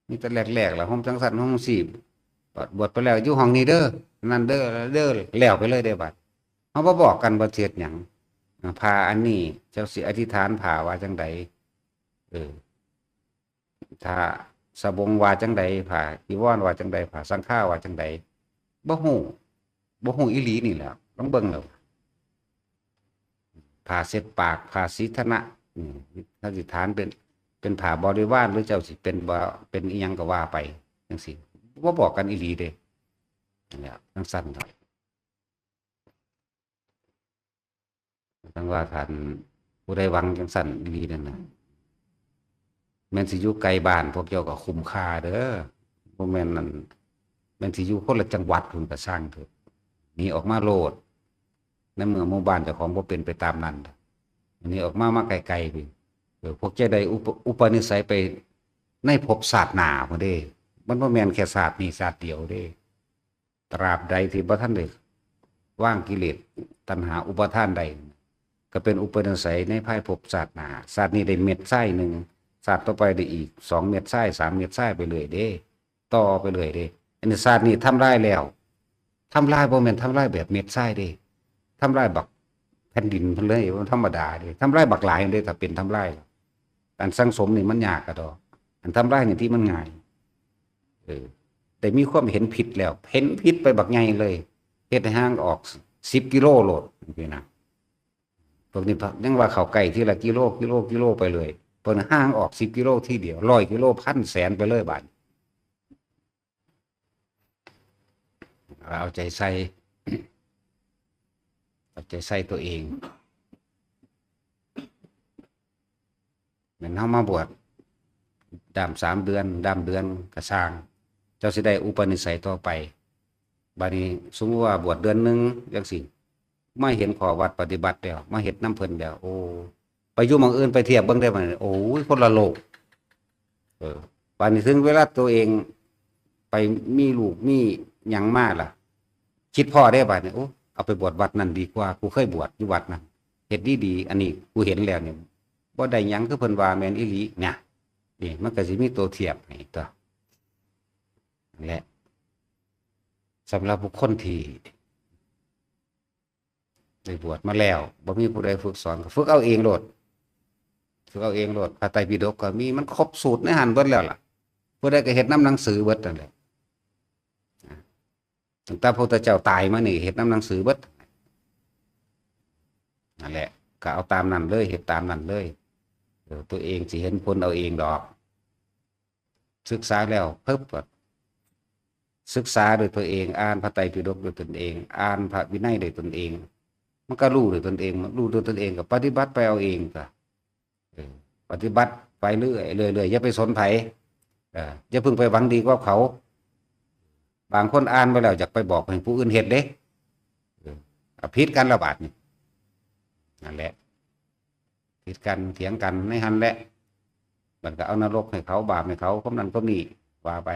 มีแต่แหลกๆ ล่ะ ห่มจั่งซั่น ห่มจั่งซี้ บวชไปแล้ว อยู่ห้องนี้เด้อ นั่นเด้อ เด้อ แล้วไปเลยเด้บัด เฮาบ่บอกกันว่าสิเฮ็ดหยัง อ่า ผ้าอันนี้ เจ้าสิอธิษฐานผ้าว่าจั่งใด เออ ถ้าสบงว่าจั่งใด ผ้าจีวรว่าจั่งใด ผ้าสังฆาว่าจั่งใด บ่ฮู้ บ่ฮู้อีหลีนี่แหละ ลองเบิ่งแล้ว ผ้าเช็ดปาก ผ้าสีทนะ อืม ถ้าสิถามเป็น เป็นผ้าบริวาร หรือเจ้าสิเป็นบ่ เป็นอิหยังก็ว่าไป จั่งซี้ บ่บอกกันอีหลีเด้ นี่แหละจังซั่นครับ จังว่าท่านผู้ใดหวังจังซั่นอีหลีนั่นน่ะ แม่นสิอยู่ไกลบ้านพวกเจ้าก็คุ้มค่าเด้อ บ่แม่นนั่น แม่นสิอยู่คนละจังหวัดพุ้นก็ซ่างเถาะ หนีออกมาโลด ในเมื่อหมู่บ้านเจ้าของบ่เป็นไปตามนั้น หนีออกมา มาไกลๆพี้ เออ พวกเจ้าได้อุป อุปนิสัยไปในภพชาติหน้าพุ้นเด้ มันบ่แม่นแค่ชาตินี้ชาติเดียวเด้ ตราบใดที่บ่ทันได้วางกิเลสตัณหาอุปาทานได้ ก็เป็นอุปนิสัยในภายภพชาติหน้า ชาตินี้ได้เม็ดทรายหนึ่ง ชาติต่อไปได้อีกสองเม็ดทราย สามเม็ดทรายไปเรื่อยเด้ ต่อไปเรื่อยเด้ อันนี้ชาตินี้ทำลายแล้ว ทำลายบ่แม่นทำลายแบบเม็ดทรายเด้ ทำลายบักแผ่นดินเพิ่นเลย บ่ธรรมดาเด้ ทำลายบักหลายเด้ ถ้าเป็นทำลาย อันสั่งสมนี่มันยากกะดอก อันทำลายนี่ที่มันง่าย เออ ได้มีความเห็นผิดแล้ว เห็นผิดไปบักใหญ่เลย เฮ็ดให้ห่างออกสิบกิโลโลดจังซี้นะ พวกนี้ยังว่าเข้าใกล้ทีละกิโล กิโล กิโลไปเลย พวกนี้ห่างออกสิบกิโลทีเดียว ร้อยกิโล พัน แสนไปเลยบาดนี้ เอาใจใส่ เอาใจใส่ตัวเอง แม่นเฮามาบวชดำสามเดือน ดำเดือนก็ซ่าง เจ้าสิได้อุปนิสัยต่อไป บาดนี้สมมุติว่าบวชเดือนหนึ่งจังซี้ มาเห็นข้อวัดปฏิบัติแล้ว มาเฮ็ดนำเพิ่นแล้ว โอ้ ไปอยู่หม่องอื่นไปเทียบเบิ่งได้บัดนี้ โอ้ย คนละโลก เออ บาดนี้ถึงเวลาตัวเองไปมีลูกมีหยังมาล่ะ คิดพ้อเด้บาดนี้ โอ้ เอาไปบวชวัดนั่นดีกว่า กูเคยบวชอยู่วัดนั่น เฮ็ดดีๆ อันนี้กูเห็นแล้วนี่ บ่ได้หยังคือเพิ่นว่าแม่นอีหลี เนี่ย นี่มันก็สิมีตัวเทียบให้ตั๊ว นั่นแหละ สำหรับบุคคลที่ได้บวชมาแล้ว บ่มีผู้ใดฝึกสอน ก็ฝึกเอาเองโลด ฝึกเอาเองโลด พระไตรปิฎกก็มี มันครบสูตรในหั้นเบิดแล้วล่ะ ผู้ใดก็เฮ็ดนำหนังสือเบิดนั่นแหละ ตั้งแต่พระพุทธเจ้าตายมานี่ เฮ็ดนำหนังสือเบิด นั่นแหละ ก็เอาตามนั้นเลย เฮ็ดตามนั้นเลย เออ ตัวเองสิเห็นผลเอาเองดอก ศึกษาแล้วปึ๊บก็ศึกษาด้วยตัวเอง อ่านพระไตรปิฎกด้วยตนเอง อ่านพระวินัยด้วยตนเอง มันก็รู้ด้วยตนเอง รู้ด้วยตนเองก็ปฏิบัติไปเอาเองก็ เออ ปฏิบัติไปเรื่อย เรื่อย เรื่อย อย่าไปสนไผ เออ อย่าเพิ่งไปหวังดีกับเขา บางคนอ่านไปแล้วอยากไปบอกให้ผู้อื่นเฮ็ดเด้ เออ ก็ผิดกันแล้วบาดนี้ นั่นแหละ ผิดกัน เถียงกันในหั้นแหละ มันก็เอานรกให้เขา บาปให้เขา คนนั้นคนนี้ ว่าไป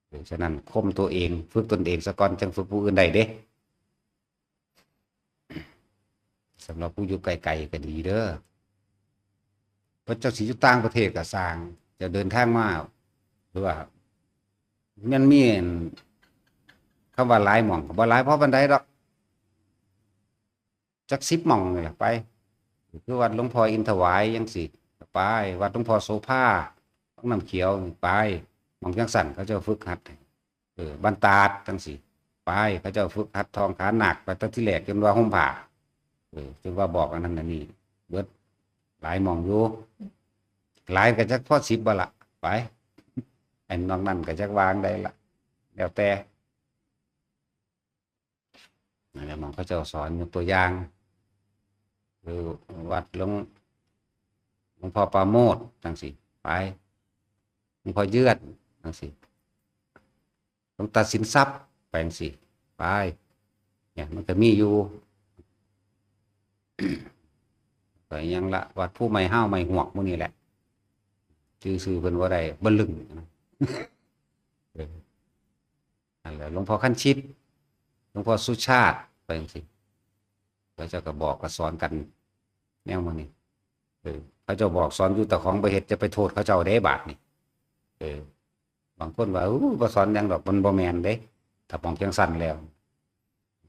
เออ ฉะนั้นข่มตัวเอง ฝึกตนเองซะก่อน จั่งฝึกผู้อื่นได้เด้ สำหรับผู้อยู่ไกลๆก็ดีเด้อ เพราะเจ้าสิอยู่ต่างประเทศก็ซ่าง เจ้าเดินทางมา หรือว่า มันมีอัน คำว่าหลายหม่องก็บ่หลายพอปานใดดอก จักสิบหม่องนี่ล่ะไป คือวัดหลวงพ่ออินถวายจั่งซี้ ไป วัดหลวงพ่อโสภา วังน้ำเขียว ไป หม่องจั่งซั้นเขาเจ้าฝึกหัด เออ บ้านตาดจั่งซี้ ไป เขาเจ้าฝึกหัดท่องขันนาคไปตั้งที่แรกจนว่าห่มผ้า เออ จนว่าบอกอันนั้นอันนี้ เบิดหลายหม่องอยู่ หลายก็จักพอสิบบ่ละ ไป ไอ้นอกนั้นก็จักวางได้ละ แล้วแต่ นั่นแหละ หม่องเขาเจ้าสอน ยกตัวอย่าง คือวัดหลวง หลวงพ่อปราโมทย์จั่งซี้ ไป หลวงพ่อเยือนจั่งซี้ หลวงตาสินทรัพย์ ไปจั่งซี้ ไป เนี่ย มันก็มีอยู่ ไปหยังละ วัดภูไม้ฮาวไม้ฮวกหมู่นี่แหละ ชื่อ ชื่อเพิ่นบ่ได้ บ่ลึง เออ นั่นแหละ หลวงพ่อคันชิต หลวงพ่อสุชาติ ไปจั่งซี้ เขาเจ้าก็บอกก็สอนกัน แนวหมู่นี้ เออ เขาเจ้าบอกสอนอยู่ เจ้าของบ่เฮ็ด จะไปโทษเขาเจ้าเด้บาดนี้ เออ บางคนว่า อู้ บ่สอนหยังดอก มันบ่แม่นเด้ ถ้ามองจั่งซั้นแล้ว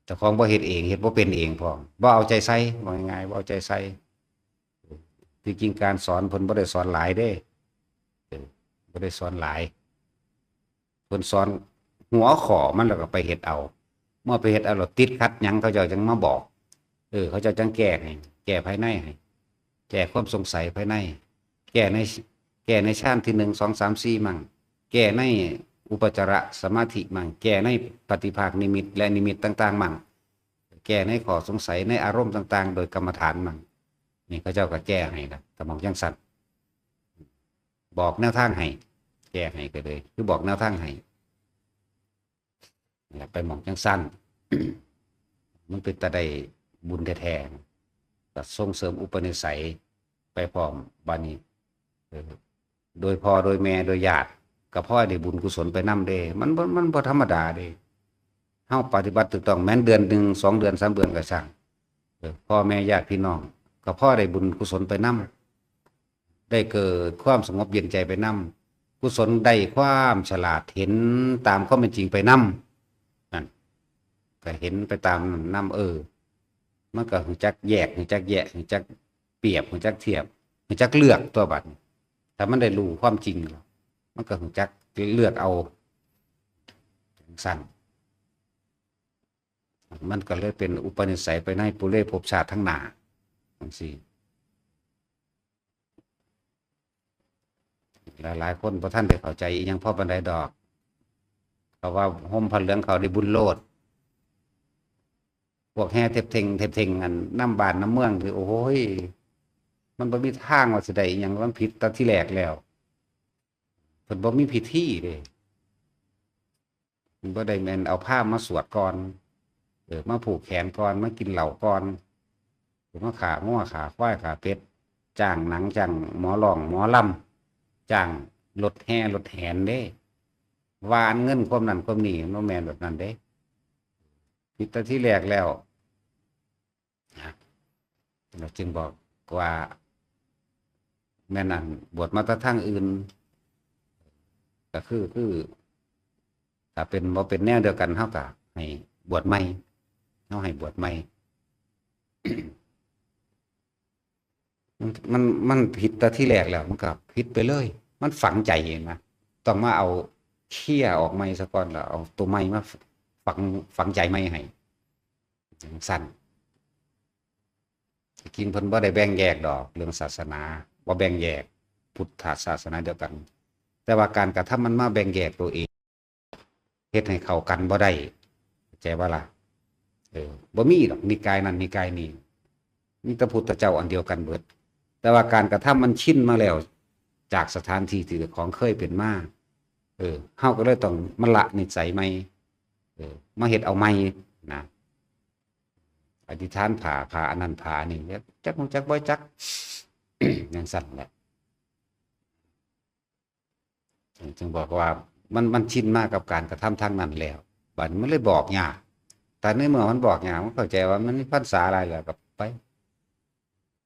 เจ้าของบ่เฮ็ดเอง เฮ็ดบ่เป็นเองพร้อม บ่เอาใจใส่ ว่าง่ายๆ บ่เอาใจใส่ ที่จริงการสอนเพิ่นบ่ได้สอนหลายเด้ เออ บ่ได้สอนหลาย เพิ่นสอนหัวข้อมันแล้วก็ไปเฮ็ดเอา เมื่อไปเฮ็ดเอาแล้วติดขัดหยัง เขาเจ้าจั่งมาบอก เออ เขาเจ้าจั่งแก้ให้ แก้ภายในให้ แก้ความสงสัยภายใน แก้ใน แก้ในฌานที่หนึ่ง สอง สาม สี่ มั่ง แก้ใน อุปจารสมาธิมั่ง แก้ในปฏิภาคนิมิตและนิมิตต่างๆมั่ง แก้ในข้อสงสัยในอารมณ์ต่างๆ โดยกรรมฐานมั่ง นี่เขาเจ้าก็แก้ให้นะถ้ามองจังซั่น บอกแนวทางให้ แก้ให้ก็เลย คือบอกแนวทางให้ นั่นแหละ ไปมองจังซั่น มันเป็นตาได้บุญแท้ๆ ก็ส่งเสริมอุปนิสัยไปพร้อม บาดนี้ เออ โดยพ่อโดยแม่โดยญาติ ก็พอได้บุญกุศลไปนำเด้ มันบ่ มันบ่ธรรมดาเด้ เฮาปฏิบัติถูกต้อง แม้นเดือนหนึ่ง สองเดือน สามเดือนก็ช่าง เออ พ่อแม่ญาติพี่น้อง ก็พอได้บุญกุศลไปนำ ได้เกิดความสงบเย็นใจไปนำ กุศลได้ความฉลาดเห็นตามความเป็นจริงไปนำ นั่น ก็เห็นไปตามนั้นนำ เออ มันก็รู้จักแยก รู้จักแยะ รู้จักเปรียบ รู้จักเทียบ รู้จักเลือกตัวบัดนี้ ถ้ามันได้รู้ความจริงแล้ว มันก็รู้จักเลือกเอา จังซั่น มันก็เลยเป็นอุปนิสัยไปในปุเรภพชาติทั้งหน้า จังซี่ หลายๆคนบ่ทันได้เข้าใจอิหยังพอปานใดดอก เขาว่าห่มผ้าเหลืองเขาได้บุญโลด พวกแห่เทพเทง เทพเทง อันนำบ้านนำเมือง คือ โอ้ย มันบ่มีทางว่าสิได้อิหยัง มันผิดแต่ทีแรกแล้ว เพิ่นบ่มีพิธีเด้ เพิ่นบ่ได้แม่นเอาพราหมณ์มาสวดก่อน เออ มาผูกแขนก่อน มากินเหล้าก่อน มาฆ่างัวฆ่าควายฆ่าเป็ด จ้างหนังจ้างหมอร้องหมอลำ จ้างรถแห่รถแหนเด้ ว่าอันเงินความนั้นความนี้ มันบ่แม่นแบบนั้นเด้ ผิดแต่ทีแรกแล้ว นะ เราจึงบอกว่า แม่นอันบวชมาแต่ทางอื่น ก็คือ คือ ถ้าเป็น บ่เป็นแนวเดียวกัน เฮาก็ให้บวชใหม่ เฮาให้บวชใหม่ มัน มัน มันผิดแต่ทีแรกแล้ว มันก็ผิดไปเลย มันฝังใจเองนะ ต้องมาเอาเคลียร์ออกใหม่ซะก่อน แล้วเอาตัวใหม่มาฝัง ฝังใจใหม่ให้ จังซั่น จริงเพิ่นบ่ได้แบ่งแยกดอก เรื่องศาสนา บ่แบ่งแยก พุทธศาสนาเดียวกัน แต่ว่าการกระทำมันมาแบ่งแยกตัวเอง เฮ็ดให้เข้ากันบ่ได้ เข้าใจบ่ล่ะ เออ บ่มีดอก นิกายนั้นนิกายนี้ มีแต่พุทธเจ้าอันเดียวกันเบิด แต่ว่าการกระทำมันชินมาแล้ว จากสถานที่ที่ของเคยเป็นมา เออ เฮาก็เลยต้องมาละนิสัยใหม่ เออ มาเฮ็ดเอาใหม่นะ อธิษฐานผ้า ผ้าอันนั้นผ้าอันนี้ จักรู้จักบ่จัก จังซั่นแหละ จึงบอกว่ามัน มันชินมากับการกระทำทางนั้นแล้ว บัดนี้มันเลยบอกยาก แต่ในเมื่อมันบอกยาก มันเข้าใจว่ามันมีพรรษาหลายแล้วก็ไป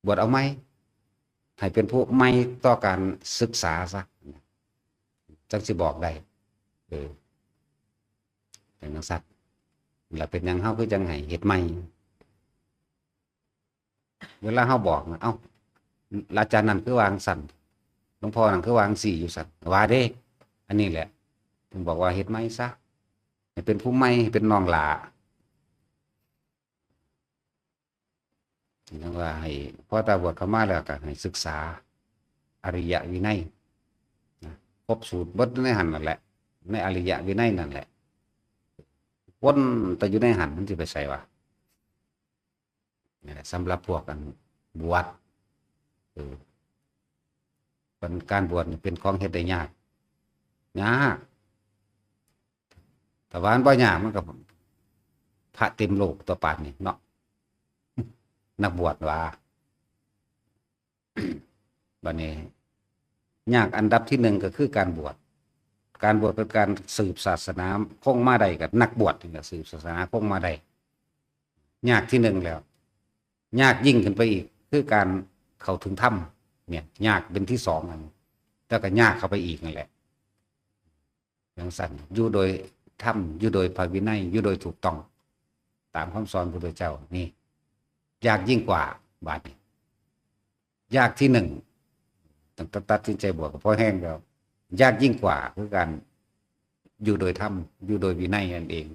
บวชเอาใหม่ ให้เป็นผู้ใหม่ต่อการศึกษาซะ จังสิบอกได้ เออ เป็นจังซั่น แล้วเป็นหยังเฮาคือจังให้เฮ็ดใหม่ เวลาเฮาบอกนะ เอ้า อาจารย์นั่นคือว่าจั่งซั่น หลวงพ่อนั่นคือว่าจั่งซี่อยู่ซั่น ว่าเด้ อันนี้แหละ เพิ่นบอกว่าเฮ็ดใหม่ซะ ให้เป็นผู้ใหม่ ให้เป็นน้องหล้า จั่งว่าให้ พอตาบวชเข้ามาแล้วก็ให้ศึกษาอริยวินัยนะ ครบสูตรเบิดในหั่นนั่นแหละ ในอริยวินัยนั่นแหละ วนแต่อยู่ในหั่น มันสิไปไสวะ นี่แหละ สำหรับพวกอันบวช เออ เป็นการบวชนี่เป็นของเฮ็ดได้ยาก ยาก แต่ว่ามันบ่ยาก มันก็พระเต็มโลกตัวปานนี้เนาะ นักบวชว่า บัดนี้ ยากอันดับที่หนึ่งก็คือการบวช การบวชเป็นการสืบศาสนาคงมาได้ กับนักบวชนี่แหละสืบศาสนาคงมาได้ ยากที่หนึ่งแล้ว ยากยิ่งขึ้นไปอีก คือการเข้าถึงธรรมเนี่ย ยากเป็นที่สองอัน แล้วก็ยากเข้าไปอีกนั่นแหละ จั่งซั่น อยู่โดยธรรม อยู่โดยพระวินัย อยู่โดยถูกต้อง ตามคำสอนพระพุทธเจ้า นี่ ยากยิ่งกว่า บาดนี้ ยากที่หนึ่ง ตั้งแต่ตัดสินใจบวชก็พอแฮงแล้ว ยากยิ่งกว่า คือการอยู่โดยธรรม อยู่โดยวินัยนั่นเอง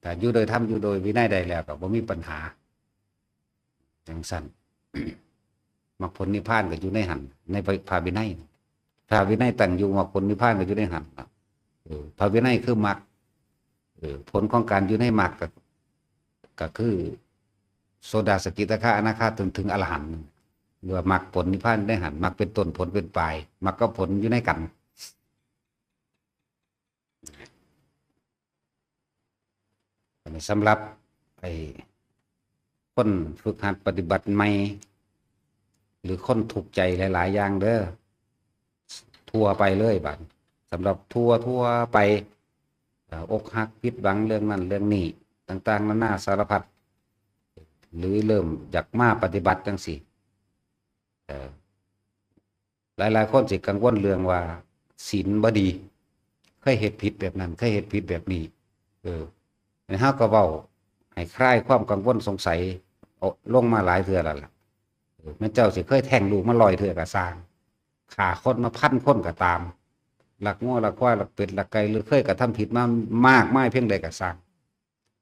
ถ้าอยู่โดยธรรม อยู่โดยวินัยได้แล้วก็บ่มีปัญหา จั่งซั่น มรรคผลนิพพานก็อยู่ในหั่น ในพระวินัย พระวินัยตั้งอยู่ มรรคผลนิพพานก็อยู่ในหั่นล่ะ เออ พระวินัยคือมรรค เออ ผลของการอยู่ในมรรคก็ ก็คือ โสดาสกิทาคาอนาคาจนถึงอรหันต์ หรือว่ามรรคผลนิพพานได้หัน มรรคเป็นต้นผลเป็นปลาย มรรคกับผลอยู่ในกัน อันนี้สำหรับไอ้คนฝึกหัดปฏิบัติใหม่ หรือคนทุกข์ใจหลายๆอย่างเด้อ ทั่วไปเลยบัด สำหรับทั่วทั่วไป เอ่อ อกหักผิดหวังเรื่องนั้นเรื่องนี้ ต่างๆนานาสารพัด หรือเริ่มอยากมาปฏิบัติจังซี่ เอ่อ หลายๆคนสิกังวลเรื่องว่าศีลบ่ดี เคยเฮ็ดผิดแบบนั้น เคยเฮ็ดผิดแบบนี้ เออ แล้วเฮาก็เว้าให้คลายความกังวลสงสัยออกลงมาหลายเทื่อแล้วล่ะ เออ แม่นเจ้าสิเคยแท้งลูกมาร้อยเทื่อก็ซ่าง ฆ่าคนมาพันคนก็ตาม ลักงัวลักควายลักเป็ดลักไก่ หรือเคยกระทำผิดมามากมายเพียงใดก็ซ่าง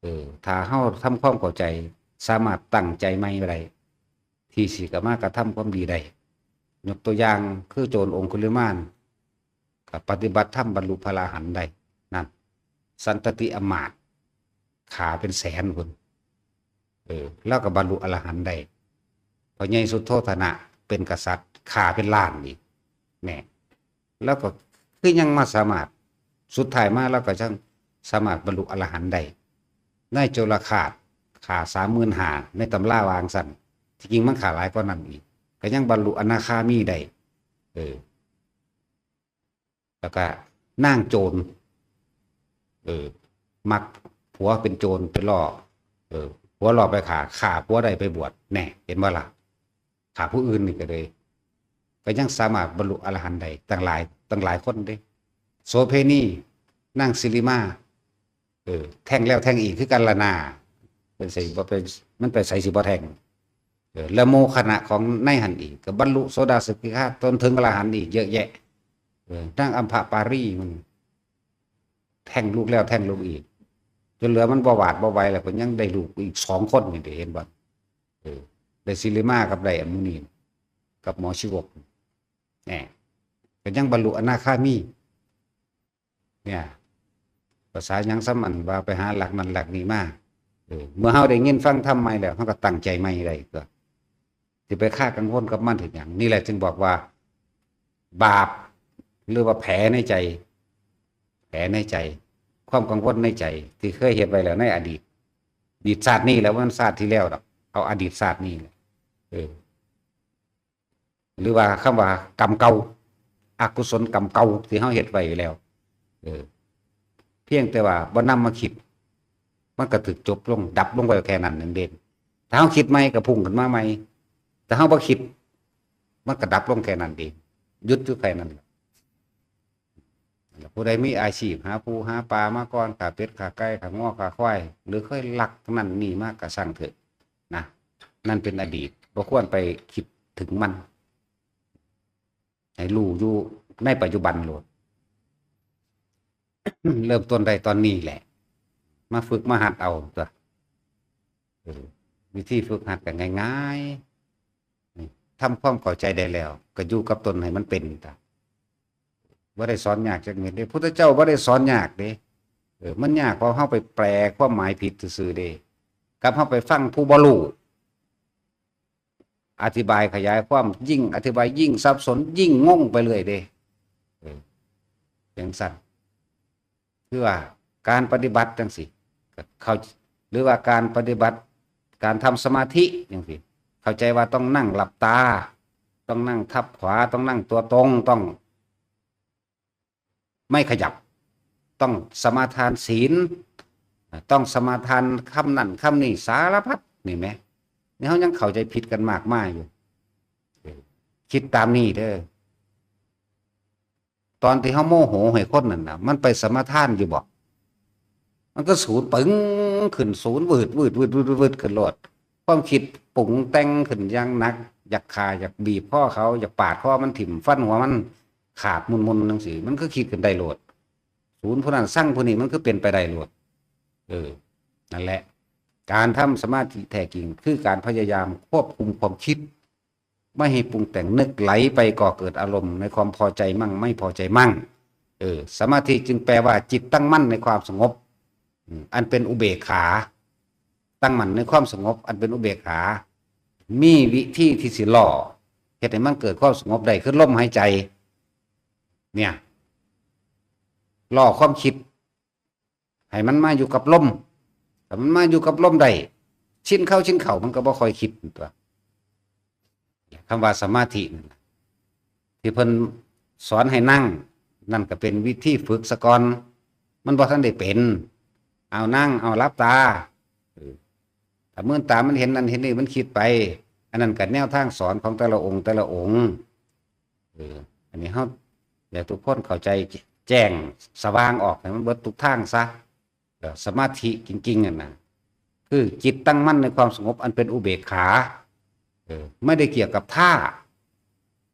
เออ ถ้าเฮาทำความเข้าใจ สามารถตั้งใจใหม่ได้ ที่สิกลับมากระทำความดีได้ ยกตัวอย่างคือโจรองคุลิมาน ก็ปฏิบัติธรรมบรรลุพระอรหันต์ได้ นั่น สันตติอำมาตย์ ฆ่าเป็นแสนพุ้น เออ ลาวก็บรรลุอรหันต์ได้ พ่อใหญ่สุโธทนะเป็นกษัตริย์ ฆ่าเป็นล้านอีก แหน่ ลาวก็คือยังมาสามารถ สุดท้ายมาลาวก็จั่งสามารถบรรลุอรหันต์ได้ นายโจรฆาตฆ่าสามหมื่นห้า ในตำราว่าจั่งซั้น ที่จริงมันฆ่าหลายกว่านั้นอีก ก็ยังบรรลุอนาคามีได้ เออ แล้วก็นางโจร เออ มักผัวเป็นโจรไปล่อ เออ ผัวล่อไปฆ่า ฆ่าผัวได้ไปบวช แหน่ เห็นบ่ล่ะ ฆ่าผู้อื่นนี่ก็เลย ก็ยังสามารถบรรลุอรหันต์ได้ตั้งหลาย ตั้งหลายคนเด้ โสเภณี นางสิริมา เออ แท้งแล้วแท้งอีกคือกันละนา เป็นไสบ่เป็น มันไปไสสิบ่แท้ง เออ แล้วโมคคัลลานะของในหั้นอีก ก็บรรลุโสดาสกิทาคาจนถึงอรหันต์อีกเยอะแยะ เออ นางอัมพปารีมัน แท้งลูกแล้วแท้งลูกอีก จนเหลือมันบ่หวาดบ่ไหวแล้ว ก็ยังได้ลูกอีกสองคนนี่เด้ เห็นบ่ เออ ได้สิริมากับได้อันหมู่นี้ กับหมอชีวก แหน่ ก็ยังบรรลุอนาคามี เนี่ย ภาษาหยังซ้ำอันว่าไปหาหลักนั่นหลักนี้มา เออ เมื่อเฮาได้ยินฟังธรรมใหม่แล้ว เฮาก็ตั้งใจใหม่ได้ตัว สิไปคากังวลกับมันเฮ็ดหยัง นี่แหละจึงบอกว่า บาป หรือว่าแผลในใจ แผลในใจ ความกังวลในใจ ที่เคยเฮ็ดไว้แล้วในอดีต อดีตชาตินี้แหละ บ่แม่นชาติที่แล้วดอก เอาอดีตชาตินี้แหละ เออ หรือว่าคำว่ากรรมเก่า อกุศลกรรมเก่าที่เฮาเฮ็ดไว้แล้ว เออ เพียงแต่ว่าบ่นำมาคิด มันก็ถูกจบลง ดับลงไปแค่นั้นเองเด้ ถ้าเฮาคิดใหม่ก็พุ่งขึ้นมาใหม่ ถ้าเฮาบ่คิด มันก็ดับลงแค่นั้นเอง หยุดอยู่แค่นั้น ผู้ใดมีอาชีพหาปูหาปลามาก่อน ฆ่าเป็ดฆ่าไก่ ฆ่างัวฆ่าควาย หรือเคยลักนั่นนี่มาก็ซ่างเถอะนะ นั่นเป็นอดีต บ่ควรไปคิดถึงมัน ให้รู้อยู่ในปัจจุบันโลด เริ่มต้นได้ตอนนี้แหละ มาฝึกมาหัดเอาตัว เออ วิธีฝึกหัดก็ง่ายๆ นี่ ทำความเข้าใจได้แล้ว ก็อยู่กับตนให้มันเป็นตา บ่ได้สอนยากจักเม็ดเด้ พุทธเจ้าบ่ได้สอนยากเด้ เออ มันยากเพราะเฮาไปแปลความหมายผิดซื่อๆเด้ กับเฮาไปฟังผู้บ่รู้ อธิบายขยายความ ยิ่งอธิบายยิ่งสับสน ยิ่งงงไปเรื่อยเด้ เออ จั่งซั้น คือว่าการปฏิบัติจั่งซี้ ก็เข้า หรือว่าการปฏิบัติ การทำสมาธิจั่งซี้ เข้าใจว่าต้องนั่งหลับตา ต้องนั่งทับขวา ต้องนั่งตัวตรง ต้องไม่ขยับ ต้องสมาทานศีล ต้องสมาทานคำนั่นคำนี้สารพัด นี่แหม นี่เฮายังเข้าใจผิดกันมากมายอยู่ คิดตามนี้เด้อ ตอนที่เฮาโมโหให้คนนั่นน่ะ มันไปสมาทานอยู่บ่ มันก็สูนปึงขึ้น สูนวืดวืดวืดวืดวืดขึ้นโลด ความคิดปรุงแต่งขึ้นอย่างหนัก อยากฆ่า อยากบีบคอเขา อยากปาดคอมันถิ่ม ฟันหัวมันขาดมุนๆจั่งซี้ มันก็คิดขึ้นได้โลด สูนผู้นั้นซังผู้นี้ มันก็เป็นไปได้โลด เออ นั่นแหละ การทำสมาธิแท้จริง คือการพยายามควบคุมความคิด ไม่ให้ปรุงแต่ง นึกไหลไปก่อเกิดอารมณ์ในความพอใจมั่งไม่พอใจมั่ง เอ เออ สมาธิจึงแปลว่าจิตตั้งมั่นในความสงบ อืม อันเป็นอุเบกขา ตั้งมั่นในความสงบ อันเป็นอุเบกขา มีวิธีที่สิหล่อ เฮ็ดให้มันเกิดความสงบได้ คือลมหายใจ เนี่ย หล่อความคิด ให้มันมาอยู่กับลม ถ้ามันมาอยู่กับลมได้ ชินเข้าชินเข้า มันก็บ่ค่อยคิดตัว คำว่าสมาธินั่นน่ะ ที่เพิ่นสอนให้นั่ง นั่นก็เป็นวิธีฝึกซะก่อน มันบ่ทันได้เป็น เอานั่ง เอาหลับตา เออ ถ้ามื่นตามันเห็นนั่นเห็นนี่ มันคิดไป อันนั้นก็แนวทางสอนของแต่ละองค์แต่ละองค์ เออ อันนี้เฮาอยากทุกคนเข้าใจแจ้งสว่างออกให้มันเบิดทุกทางซะ เออ สมาธิจริงๆนั่นน่ะ คือจิตตั้งมั่นในความสงบอันเป็นอุเบกขา เออ ไม่ได้เกี่ยวกับท่า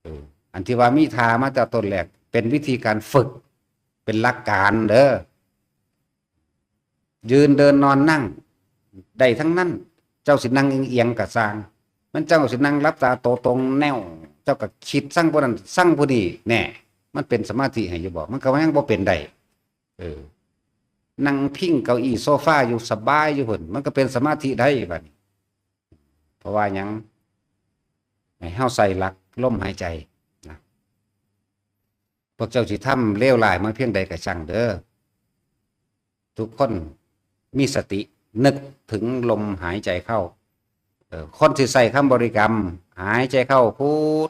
เออ อันที่ว่ามีท่ามาแต่ต้นแรก เป็นวิธีการฝึก เป็นหลักการเด้อ ยืนเดินนอนนั่ง ได้ทั้งนั้น เจ้าสินั่งเอียงๆก็ซ่าง มันเจ้าสินั่งหลับตาโตตรงแนว เจ้าก็คิดซ่างผู้นั้นซ่างผู้นี้ แน่ มันเป็นสมาธิให้อยู่บ่ มันก็ยังบ่เป็นได้ เออ นั่งพิงเก้าอี้โซฟาอยู่สบายอยู่พุ้น มันก็เป็นสมาธิได้บัดนี้ เพราะว่าหยัง ให้เฮาใส่หลักลมหายใจนะ พวกเจ้าสิทำเลวร้ายมาเพียงใดก็ช่างเด้อ ทุกคนมีสตินึกถึงลมหายใจเข้า เออ คนที่ใส่คำบริกรรม หายใจเข้าพุท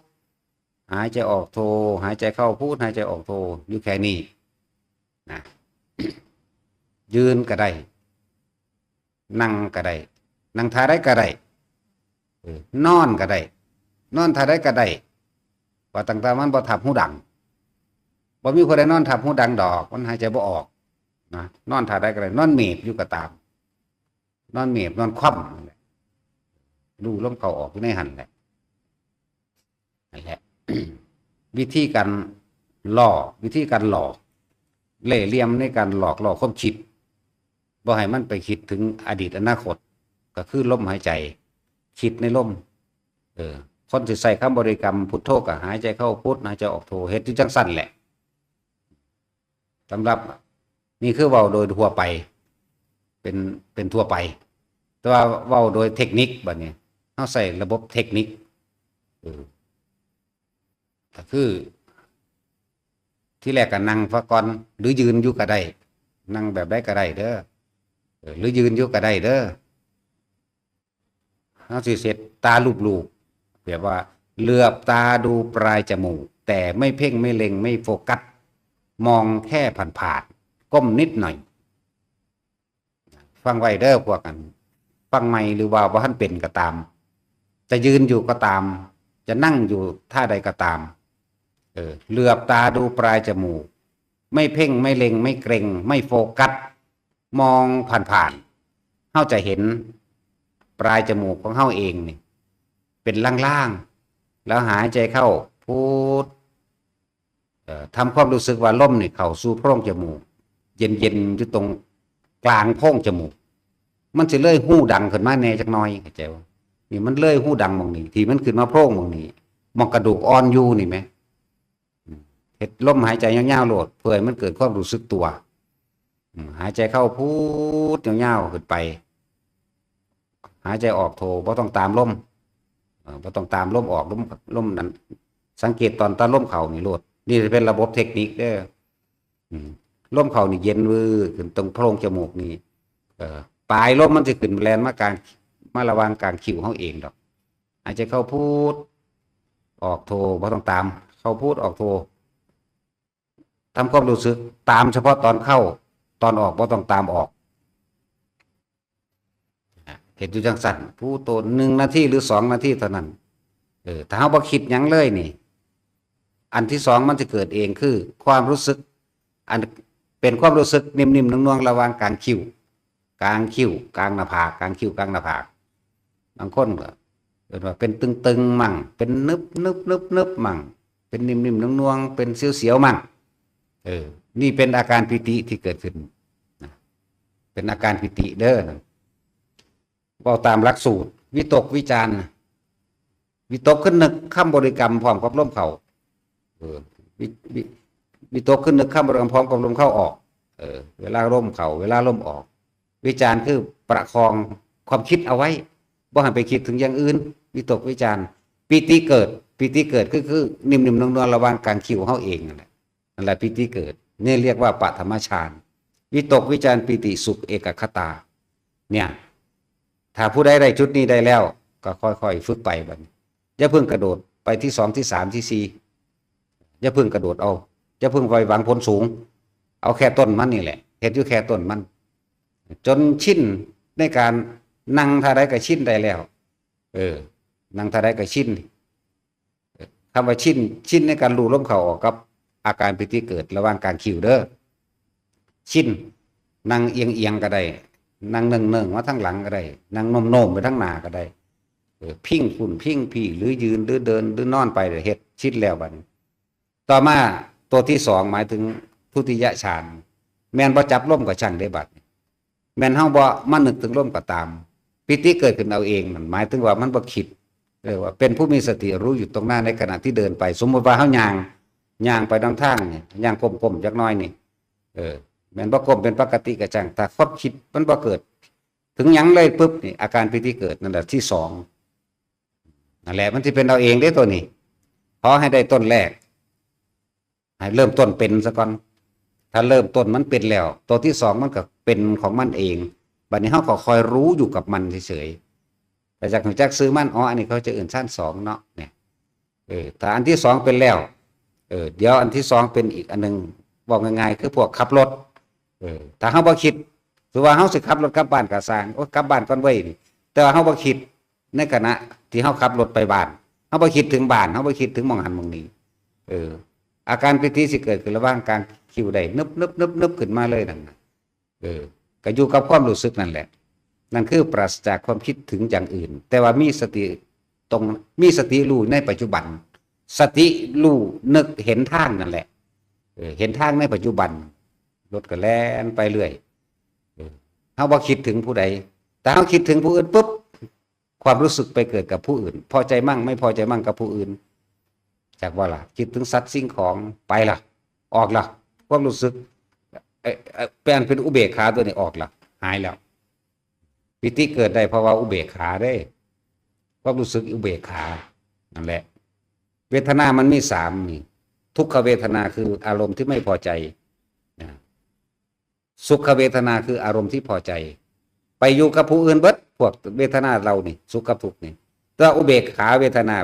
หายใจออกโท หายใจเข้าพุท หายใจออกโท อยู่แค่นี้นะ ยืนก็ได้ นั่งก็ได้ นั่งท่าใดก็ได้ เออ นอนก็ได้ นอนท่าใดก็ได้ ว่าตั้งแต่มันบ่ทับหูดัง บ่มีผู้ใดนอนทับหูดังดอก มันหายใจบ่ออกนะ นอนท่าใดก็ได้ นอนเมบอยู่ก็ตาม นอนเมบ นอนคว่ำนั่นแหละ รู้ลมเข้าออกอยู่ในหั่นแหละ นั่นแหละ วิธีการหล่อ วิธีการหลอก เล่ห์เหลี่ยมในการหลอกล่อความคิด บ่ให้มันไปคิดถึงอดีตอนาคต ก็คือลมหายใจ คิดในลม เออ คนสิใส่คำบริกรรมพุทโธก็หายใจเข้าพุท หายใจออกโท เฮ็ดอยู่จังซั่นแหละ สำหรับ นี่คือเว้าโดยทั่วไป เป็น เป็นทั่วไป แต่ว่าเว้าโดยเทคนิคบัดนี้ เฮาใส่ระบบเทคนิค เออ ก็คือ ที่แรกก็นั่งซะก่อน หรือยืนอยู่ก็ได้ นั่งแบบใดก็ได้เด้อ เออ หรือยืนอยู่ก็ได้เด้อ เฮาสิเฮ็ดตาลูบๆ แบบว่าเหลือบตาดูปลายจมูก แต่ไม่เพ่งไม่เล็งไม่โฟกัส มองแค่ผ่านๆ ก้มนิดหน่อย ฟังไว้เด้อพวกกัน ฟังใหม่หรือว่าบ่ทันเป็นก็ตาม จะยืนอยู่ก็ตาม จะนั่งอยู่ท่าใดก็ตาม เออ เหลือบตาดูปลายจมูก ไม่เพ่งไม่เล็งไม่เกร็งไม่โฟกัส มองผ่านๆ เฮาจะเห็นปลายจมูกของเฮาเองนี่ เป็นล่างๆ แล้วหายใจเข้าพุท เอ่อ ทำความรู้สึกว่าลมนี่เข้าสู่โพรงจมูก เย็นๆ อยู่ตรงกลางโพรงจมูก มันสิเลยฮูดังขึ้นมาแหน่จักหน่อย เข้าใจบ่ นี่มันเลยฮูดังหม่องนี้ ที่มันขึ้นมาโพรงหม่องนี้ หม่องกระดูกอ่อนอยู่นี่แหม อืม เฮ็ดลมหายใจยาวๆ โลด เพื่อให้มันเกิดความรู้สึกตัว อืม หายใจเข้าพุทยาวๆ ขึ้นไป หายใจออกโท บ่ต้องตามลม เอ่อ บ่ต้องตามลมออก ลม ลมนั้น สังเกตตอนตาลมเข้านี่โลด นี่เป็นระบบเทคนิคเด้อ อืม ลมเข้านี่เย็นวือขึ้นตรงโพรงจมูกนี่ เอ่อ ปลายลมมันสิขึ้นแล่นมากลาง มาระหว่างกลางคิ้วเฮาเองดอก หายใจเข้าพุท ออกโท บ่ต้องตาม เข้าพุท ออกโท ทำความรู้สึก ตามเฉพาะตอนเข้า ตอนออกบ่ต้องตามออก เฮ็ดอยู่จังซั่น พุทโธ หนึ่งนาทีหรือสองนาทีเท่านั้น เออ ถ้าเฮาบ่คิดหยังเลยนี่ อันที่สองมันจะเกิดเองคือความรู้สึก อันเป็นความรู้สึกนิ่มๆ นวลๆ ระหว่างกลางคิ้ว กลางคิ้ว กลางหน้าผาก กลางคิ้ว กลางหน้าผาก บางคนก็เอิ้นว่าเป็นตึงๆ มั่ง เป็นนึบๆ ๆ ๆ มั่ง เป็นนิ่มๆ นวลๆ เป็นเสียวๆ มั่ง เออ นี่เป็นอาการปีติที่เกิดขึ้นนะ เป็นอาการปีติเด้อนะ เว้าตามหลักสูตร วิตกวิจารณ์นะ วิตกคือนึกคำบริกรรมพร้อมกับลมเข้า เออ วิ วิ วิตกคือนึกคำบริกรรมพร้อมกับลมเข้าออก เออ เวลาลมเข้า เวลาลมออก วิจารคือประคองความคิดเอาไว้ บ่ให้ไปคิดถึงอย่างอื่น วิตกวิจาร ปีติเกิด ปีติเกิดคือ คือ นิ่มๆนวลๆระหว่างกลางคิ้วเฮาเองนั่นแหละ นั่นแหละปีติเกิด นี่เรียกว่าปฐมฌาน วิตกวิจารปีติสุขเอกคตา เนี่ย ถ้าผู้ใดได้จุดนี้ได้แล้ว ก็ค่อยๆฝึกไปบัดนี้ อย่าเพิ่งกระโดดไปที่สอง ที่สาม ที่สี่ อย่าเพิ่งกระโดดเอา อย่าเพิ่งไปหวังผลสูง เอาแค่ต้นมันนี่แหละ เฮ็ดอยู่แค่ต้นมัน จนชินในการนั่งท่าใดก็ชินได้แล้ว เออ นั่งท่าใดก็ชิน คำว่าชิน ชินในการรู้ลมเข้าออกกับอาการปีติเกิดระหว่างกลางคิ้วเด้อ ชิน นั่งเอียงๆก็ได้ นั่งเนิงๆมาทางหลังก็ได้ นั่งโน้มๆไปทางหน้าก็ได้ เออ พิงพุ้นพิงพี้ หรือยืน หรือเดิน หรือนอนไป เฮ็ดชินแล้วบัดนี้ ต่อมาตัวที่สองหมายถึงทุติยฌาน แม่นบ่จับลมก็ช่างได้บัดนี้ แม่นเฮาบ่มานึกถึงลมก็ตาม ปีติเกิดขึ้นเอาเอง นั่นหมายถึงว่ามันบ่คิด เรียกว่าเป็นผู้มีสติรู้อยู่ตรงหน้าในขณะที่เดินไป สมมุติว่าเฮาย่าง ย่างไปนำทางนี่ ย่างก้มๆจักหน่อยนี่ เออ แม่นบ่ก้มเป็นปกติก็ช่าง ถ้าความคิดมันบ่เกิด ถึงหยังเลยปุ๊บนี่ อาการปีติเกิด นั่นแหละที่สอง นั่นแหละ มันสิเป็นเอาเองเด้ตัวนี้ ขอให้ได้ต้นแรก ให้เริ่มต้นเป็นซะก่อน ถ้าเริ่มต้นมันเป็นแล้ว ตัวที่สองมันก็เป็นของมันเอง บัดนี้เฮาก็คอยรู้อยู่กับมันเฉยๆ แต่จากรู้จักซื่อมัน อ๋อ อันนี้เขาจะเอิ้นฌานสองเนาะ เนี่ย เออ ถ้าอันที่สองเป็นแล้ว เออ เดี๋ยวอันที่สองเป็นอีกอันหนึ่ง บอกง่ายๆ คือพวกขับรถ เออ ถ้าเฮาบ่คิด สมมุติว่าเฮาสิขับรถกลับบ้านก็ซ่าง โอ๊ย กลับบ้านก่อนเว้ยนี่ แต่ว่าเฮาบ่คิด ในขณะที่เฮาขับรถไปบ้าน เฮาบ่คิดถึงบ้าน เฮาบ่คิดถึงหม่องหั้นหม่องนี้ เออ อาการปีติสิเกิดขึ้นระหว่างกลางคิ้วได้ นึบๆๆๆขึ้นมาเลยนั่นน่ะ เออ ก็อยู่กับความรู้สึกนั่นแหละ นั่นคือปราศจากความคิดถึงอย่างอื่น แต่ว่ามีสติตรง มีสติรู้ในปัจจุบัน สติรู้นึกเห็นทางนั่นแหละ เออ เห็นทางในปัจจุบัน รถก็แล่นไปเรื่อย เออ เฮาบ่คิดถึงผู้ใด แต่เฮาคิดถึงผู้อื่นปุ๊บ ความรู้สึกไปเกิดกับผู้อื่น พอใจมั่งไม่พอใจมั่งกับผู้อื่น จักว่าล่ะ คิดถึงสัตว์สิ่งของ ไปล่ะ ออกล่ะ ความรู้สึก เอ่อ เอ่อ แปลงเป็นอุเบกขาตัวนี้ออกล่ะ หายแล้ว ปีติเกิดได้เพราะว่าอุเบกขาเด้ ความรู้สึกอุเบกขา นั่นแหละ เวทนามันมีสามนี่ ทุกขเวทนาคืออารมณ์ที่ไม่พอใจ นะ สุขเวทนาคืออารมณ์ที่พอใจ ไปอยู่กับผู้อื่นเบิด พวกเวทนาเหล่านี้ สุขกับทุกข์นี่ แต่อุเบกขาเวทนา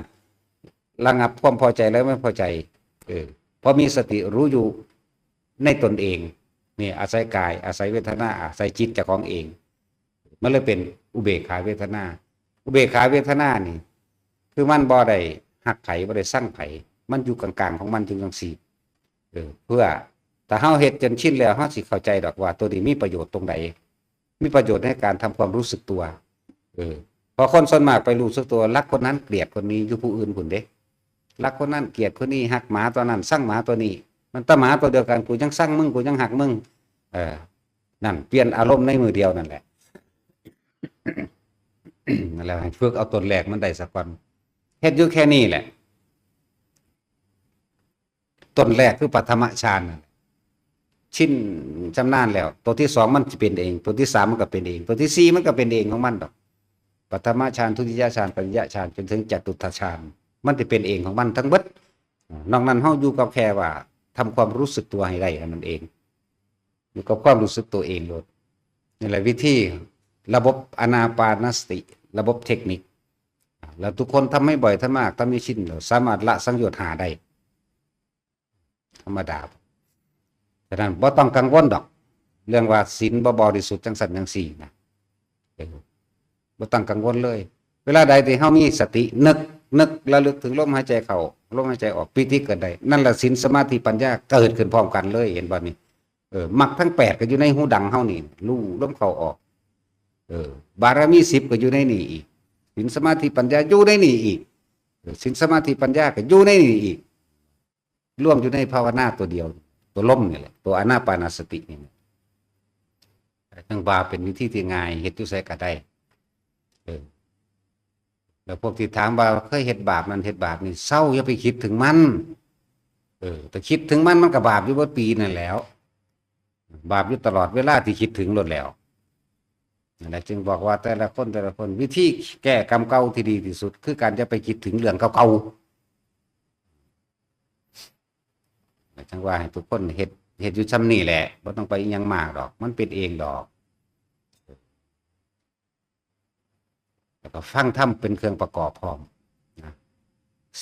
ระงับความพอใจและไม่พอใจ เออ พอมีสติรู้อยู่ในตนเอง นี่อาศัยกาย อาศัยเวทนา อาศัยจิตเจ้าของเอง มันเลยเป็นอุเบกขาเวทนา อุเบกขาเวทนานี่ คือมันบ่ได้ฮักไผ บ่ได้ซังไผ มันอยู่กลางๆของมันอยู่จังซี่ เออ เพื่อ ถ้าเฮาเฮ็ดจนชินแล้ว เฮาสิเข้าใจดอกว่าตัวนี้มีประโยชน์ตรงใด มีประโยชน์ในการทำความรู้สึกตัว เออ เพราะคนส่วนมากไปรู้สึกตัว รักคนนั้นเกลียดคนนี้ อยู่ผู้อื่นพุ้นเด้ รักคนนั้นเกลียดคนนี้ ฮักหมาตัวนั้น ซังหมาตัวนี้ มันตะหมาตัวเดียวกัน กูยังซังมึง กูยังฮักมึง เออ นั่น เปลี่ยนอารมณ์ในมื้อเดียวนั่นแหละ นั่นแหละ ให้ฝึกเอาต้นแรกมันได้ซะก่อน เฮ็ดอยู่แค่นี้แหละ ต้นแรกคือปฐมฌานน่ะ ชินชำนาญแล้ว ตัวที่สองมันสิเป็นเอง ตัวที่สามมันก็เป็นเอง ตัวที่สี่มันก็เป็นเองของมันดอก ปฐมฌาน ทุติยฌาน ตติยฌาน จนถึงจตุตถฌาน มันสิเป็นเองของมันทั้งเบิด นอกนั้นเฮาอยู่กับแค่ว่าทำความรู้สึกตัวให้ได้เท่านั้นเอง อยู่กับความรู้สึกตัวเองโลด นี่แหละวิธีระบบอานาปานสติ ระบบเทคนิค แล้วทุกคนทำให้บ่อย ทำมาก ทำให้ชิน แล้วสามารถละสังโยชน์ห้าได้ ธรรมดา ฉะนั้นบ่ต้องกังวลดอก เรื่องว่าศีลบ่บริสุทธิ์จังซั่นจังซี่นะ เออ บ่ต้องกังวลเลย เวลาใดที่เฮามีสตินึก นึกระลึกถึงลมหายใจเข้า ลมหายใจออก ปีติเกิดได้ นั่นแหละศีลสมาธิปัญญาเกิดขึ้นพร้อมกันเลย เห็นบ่นี่ เออ มรรคทั้งแปดก็อยู่ในหูดังเฮานี่ รู้ลมเข้าออก เออ บารมีสิบก็อยู่ในนี่อีก ศีลสมาธิปัญญาอยู่ในนี่อีก เออ ศีลสมาธิปัญญาก็อยู่ในนี่อีก รวมอยู่ในภาวนาตัวเดียว ตัวลมนี่แหละ ตัวอานาปานสตินี่แหละ จั่งว่าเป็นวิธีที่ง่าย เฮ็ดอยู่ไสก็ได้ เออ แล้วพวกที่ถามว่าเคยเฮ็ดบาปนั่นเฮ็ดบาปนี่ เซา อย่าไปคิดถึงมัน เออ แต่คิดถึงมันมันก็บาปอยู่เบิดปีนั่นแหล้ว บาปอยู่ตลอดเวลาที่คิดถึงโลดแล้ว นั่นแหละจึงบอกว่าแต่ละคนแต่ละคน วิธีแก้กรรมเก่าที่ดีที่สุด คือการจะไปคิดถึงเรื่องเก่าๆ จังว่าให้ทุกคนเฮ็ด เฮ็ดอยู่ซ่ำนี่แหละ บ่ต้องไปอิหยังมากดอก มันเป็นเองดอก แล้วก็ฟังธรรมเป็นเครื่องประกอบพร้อมนะ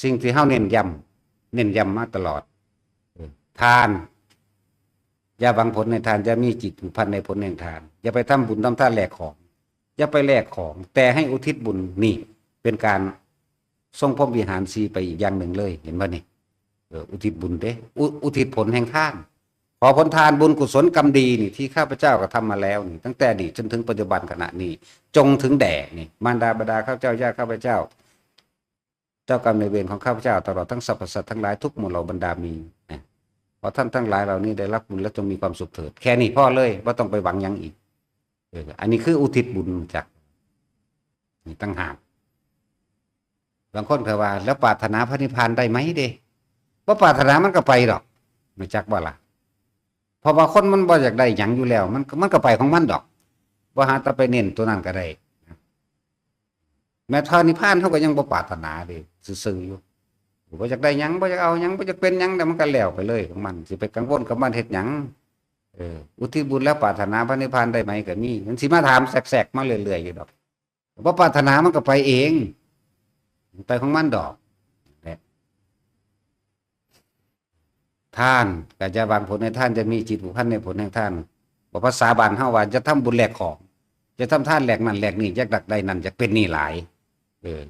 สิ่งที่เฮาเน้นย้ำ เน้นย้ำมาตลอด เออ ทาน อย่าหวังผลในทาน อย่ามีจิตผูกพันในผลแห่งทาน อย่าไปทำบุญทำทานแลกของ อย่าไปแลกของ แต่ให้อุทิศบุญ นี่เป็นการทรงพรหมวิหารสี่ไปอีกอย่างหนึ่งเลย เห็นบ่นี่ เออ อุทิศบุญเด้ อุ อุทิศผลแห่งทาน ขอผลทานบุญกุศลกรรมดีนี่ที่ข้าพเจ้ากระทำมาแล้วนี่ ตั้งแต่อดีตจนถึงปัจจุบันขณะนี้ จงถึงแด่นี่ มารดาบิดาข้าพเจ้า ญาติข้าพเจ้า เจ้ากรรมนายเวรของข้าพเจ้า ตลอดทั้งสรรพสัตว์ทั้งหลายทุกหมู่เหล่าบรรดามีนะ ขอท่านทั้งหลายเหล่านี้ได้รับบุญและจงมีความสุขเถิด แค่นี้พอเลย บ่ต้องไปหวังหยังอีก เออ อันนี้คืออุทิศบุญจัก นี่ต่างหาก บางคนก็ว่า แล้วปรารถนาพระนิพพานได้ไหมเด้ บ่ปรารถนามันก็ไปดอก รู้จักบ่ล่ะ เพราะว่าคนมันบ่อยากได้หยังอยู่แล้ว มันก็ มันก็ไปของมันดอก บ่หาแต่ไปเน้นตัวนั้นก็ได้ แม้พระนิพพานเฮาก็ยังบ่ปรารถนาเด้ ซื่อๆอยู่ บ่อยากได้หยัง บ่อยากเอาหยัง บ่อยากเป็นหยัง แต่มันก็แล้วไปเลยของมัน สิไปกังวลกับมันเฮ็ดหยัง เออ อุทิศบุญแล้วปรารถนาพระนิพพานได้ไหมก็มี มันสิมาถามแซกๆมาเรื่อยๆอยู่ดอก บ่ปรารถนามันก็ไปเอง ไปของมันดอก และ ทาน ก็จะหวังผลในทาน จะมีจิตผูกพันในผลแห่งทาน บอกภาษาบ้านเฮาว่า จะทำบุญแลกของ จะทำทานแลกนั่นแลกนี่ อยากได้นั่น อยากเป็นนี่หลาย เออ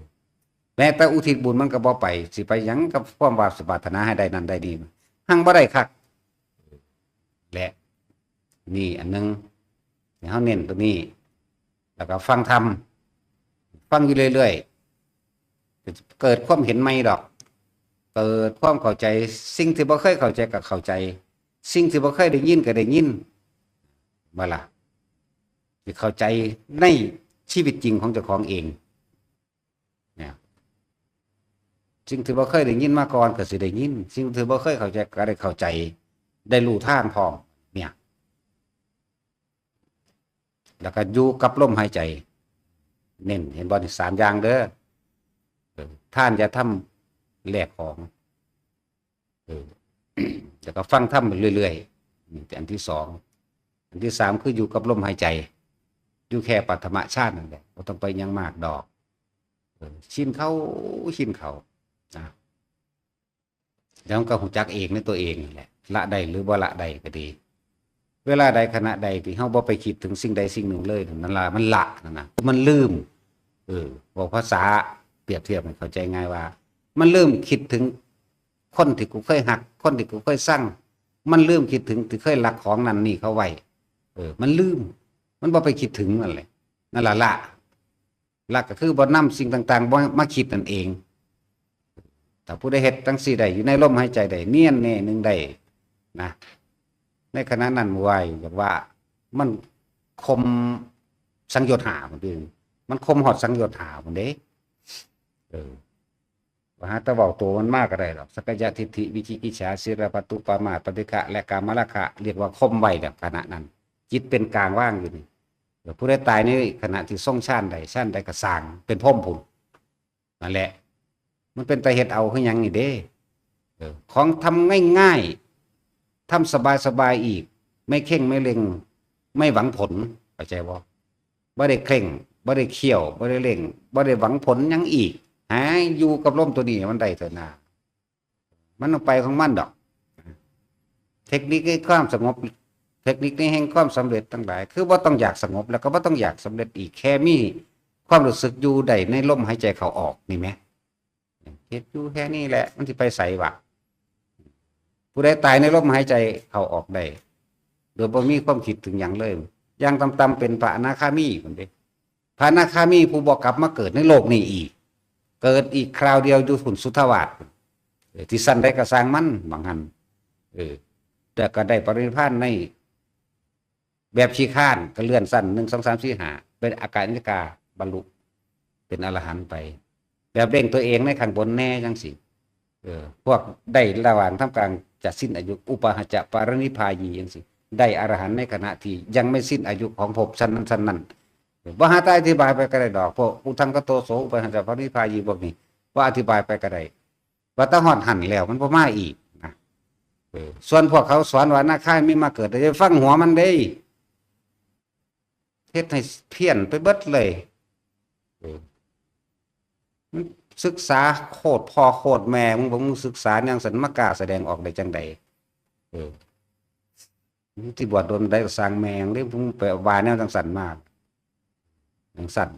แม้แต่อุทิศบุญมันก็บ่ไป สิไปหยังกับความว่าสิปรารถนาให้ได้นั่นได้นี่ หั่งบ่ได้คัก และ นี่อันหนึ่ง ให้เฮาเน้นตัวนี้ แล้วก็ฟังธรรม ฟังอยู่เรื่อยๆ เกิดความเห็นใหม่ดอก เกิดความเข้าใจ สิ่งที่บ่เคยเข้าใจก็เข้าใจ สิ่งที่บ่เคยได้ยินก็ได้ยิน บ่ล่ะ สิเข้าใจในชีวิตจริงของเจ้าของเอง เนี่ย สิ่งที่บ่เคยได้ยินมาก่อนก็สิได้ยิน สิ่งที่บ่เคยเข้าใจก็ได้เข้าใจ ได้รู้ทางพร้อม เนี่ย แล้วก็อยู่กับลมหายใจ เน้น เห็นบ่นี่ สามอย่างเด้อ เออ ทานอย่าทำแลกของ เออ แล้วก็ฟังธรรมไปเรื่อยๆ นี่อันที่สอง อันที่สามคืออยู่กับลมหายใจ อยู่แค่ปฐมฌานนั่นแหละ บ่ต้องไปหยังมากดอก เออ ชินเข้า ชินเข้า นะ แล้วมันก็รู้จักเองในตัวเองนั่นแหละ ละได้หรือบ่ละได้ก็ดี เวลาใดขณะใดที่เฮาบ่ไปคิดถึงสิ่งใดสิ่งหนึ่งเลย นั่นล่ะมันละนั่นนะ มันลืม เออ บอกภาษาเปรียบเทียบให้เข้าใจง่ายว่า มันลืมคิดถึงคนที่กูเคยฮัก คนที่กูเคยซัง มันลืมคิดถึงที่เคยรักของนั่นนี่เขาไว้ เออ มันลืม มันบ่ไปคิดถึงนั่นแหละ นั่นล่ะละ ละก็คือบ่นำสิ่งต่างๆ บ่มาคิดนั่นเอง ถ้าผู้ใดเฮ็ดจั่งซี้ได้ อยู่ในลมหายใจได้ เนียนแน่หนึ่งได้ นะ ในขณะนั้นไหวอยากว่า มันข่มสังโยชน์ห้าพุ่นเด้ มันข่มฮอดสังโยชน์ห้าพุ่นเด้ เออ ว่าหาแต่เว้าตัวมันมาก็ได้ดอก สักกายทิฏฐิ วิจิกิจฉา ศีลปะตุปามาท ปฏิฆะ และกามราคะ เรียกว่าข่มไว้แล้วขณะนั้น จิตเป็นกลางว่างอยู่นี่ เออ ผู้ใดตายในขณะที่ทรงฌานใด ฌานใดก็สร้างเป็นพรหมพุ่น นั่นแหละ มันเป็นตาเฮ็ดเอาคือหยังนี่เด้ เออ ของทำง่ายๆ ทำสบายๆ อีก ไม่เคร่งไม่เร่ง ไม่หวังผล เข้าใจบ่ บ่ได้เคร่ง บ่ได้เคี่ยว บ่ได้เร่ง บ่ได้หวังผลหยังอีก หาอยู่กับลมตัวนี้ให้มันได้เถอะนา มันต้องไปของมันดอก เทคนิคในความสงบ เทคนิคในแห่งความสำเร็จทั้งหลาย คือบ่ต้องอยากสงบ แล้วก็บ่ต้องอยากสำเร็จอีก แค่มีความรู้สึกอยู่ได้ในลมหายใจเข้าออกนี่แหม เฮ็ดอยู่แค่นี้แหละ มันสิไปไสวะ ผู้ใดตายในลมหายใจเข้าออกได้ โดยบ่มีความคิดถึงหยังเลย อย่างต่ำๆ เป็นพระอนาคามีพุ้นเด้ พระอนาคามีผู้บ่กลับมาเกิดในโลกนี้อีก เกิดอีกคราวเดียวอยู่พุ้นสุทธาวาส เออ ที่ชั้นใดก็ซ่างมัน บางหั้น เออ แต่ก็ได้ปรินิพพานในแบบขี้คร้าน ก็เลื่อนชั้น หนึ่ง สอง สาม สี่ ห้า เป็นอากาลิกา บรรลุเป็นอรหันต์ไป แบบเร่งตัวเองในข้างบนแน่จั่งซี้ เออ พวกได้ระหว่างท่ามกลางจะสิ้นอายุ อุปาหะจะปรินิพพายีจังซี่ ได้อรหันต์ในขณะที่ยังไม่สิ้นอายุของภพชั้นนั้นชั้นนั้น เออ บ่หาแต่อธิบายไปก็ได้ดอก พวกอุทธังคโตโส อุปาหะจะปรินิพพายีพวกนี้ บ่อธิบายไปก็ได้ ว่าแต่ฮอดหั่นแล้วมันบ่มาอีกนะ เออ ส่วนพวกเขาสอนว่าอนาคามีมาเกิด อย่าไปฟังหัวมันเด้ เฮ็ดให้เพี้ยนไปเบิดเลย เออ มันศึกษาโคตรพ่อโคตรแม่ มึงบอกมึงศึกษาแนวสันมากล้าแสดงออกได้จังใด เออ มึงสิบวชโดนได้ก็สร้างแม่งเด้ มึงไปว่าแนวจังสันมา จังสัน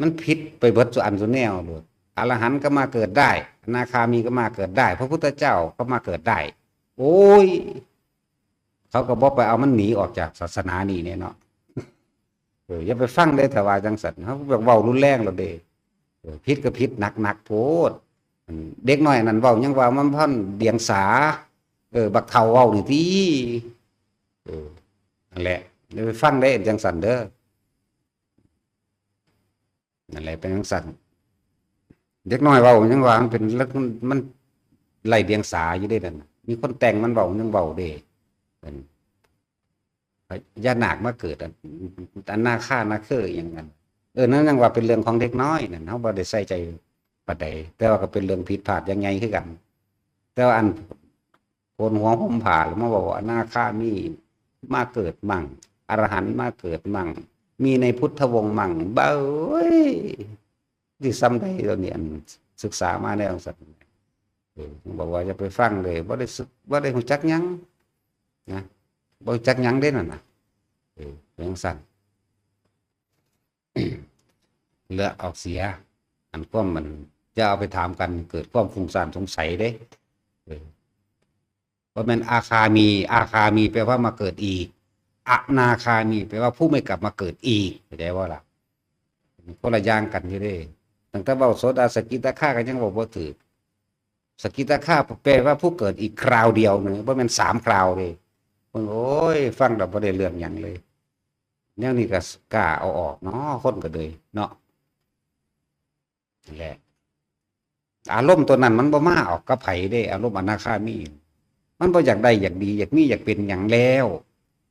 มันผิดไปเบิดสุอันสุแนวโลด อรหันต์ก็มาเกิดได้ อนาคามีก็มาเกิดได้ พระพุทธเจ้าก็มาเกิดได้ โอ้ย เขาก็บอกไปเอามันหนีออกจากศาสนานี่เนี่ยเนาะ เออ อย่าไปฟังเลยถ้าว่าจังสัน เขาแบบเว้ารุนแรงแล้วเด้ เออ ผิดก็ผิดหนักๆโพด อันเด็กน้อยนั่นเว้ายังว่ามันพันเดียงสา เออ บักเฒ่าเว้านี่ติ เออ นั่นแหละ อย่าไปฟังเด้จังสันเด้อ นั่นแหละเป็นจังสัน เด็กน้อยเว้ายังว่ามันเป็น มันไร้เดียงสาอยู่เด้นั่นน่ะ มีคนแต่งมันเว้ายังเว้าเด้ เป็นพญานาคมาเกิดอะ อันนาคานาเคออย่างนั้น เออ นั่นยังว่าเป็นเรื่องของเด็กน้อยนั่น เขาบ่ได้ใส่ใจปานใด แต่ว่าก็เป็นเรื่องผิดพลาดอย่างใหญ่คือกัน แต่ว่าอันโกนหัวห่มผ้าแล้วมาบอกว่าอนาคามีมาเกิดมั่ง อรหันต์มาเกิดมั่ง มีในพุทธวงศ์มั่ง เบ้ย ที่ซ้ำใดตัวนี้อันศึกษามาแนวจังซั่น เออ บอกว่าอย่าไปฟังเลย บ่ได้ศึก บ่ได้ฮู้จักหยังนะ บ่รู้จักหยังเด้นั่นน่ะ เออ เป็นจังซั่น เลือกออกเสีย อันความมัน จะเอาไปถามกัน เกิดความฟุ้งซ่านสงสัยเด้ เออ บ่แม่นอาคามี อาคามีแปลว่ามาเกิดอีก อนาคามีแปลว่าผู้ไม่กลับมาเกิดอีก เข้าใจบ่ล่ะ คนละอย่างกันอยู่เด้ ตั้งแต่เว้าโสดาสกิทาคาก็ยังเว้าบ่ถูก สกิทาคาแปลว่าผู้เกิดอีกคราวเดียวหนึ่ง บ่แม่นสามคราวเด้ เพิ่น โอ้ย ฟังแล้วบ่ได้เรื่องหยังเลย แนวนี้ก็กล้าเอาออกเนาะ คนก็เลยเนาะ นั่นแหละ อารมณ์ตัวนั้นมันบ่มาออกกับไผเด้ อารมณ์อนาคามี มันบ่อยากได้อยากดี อยากมีอยากเป็นหยังแล้ว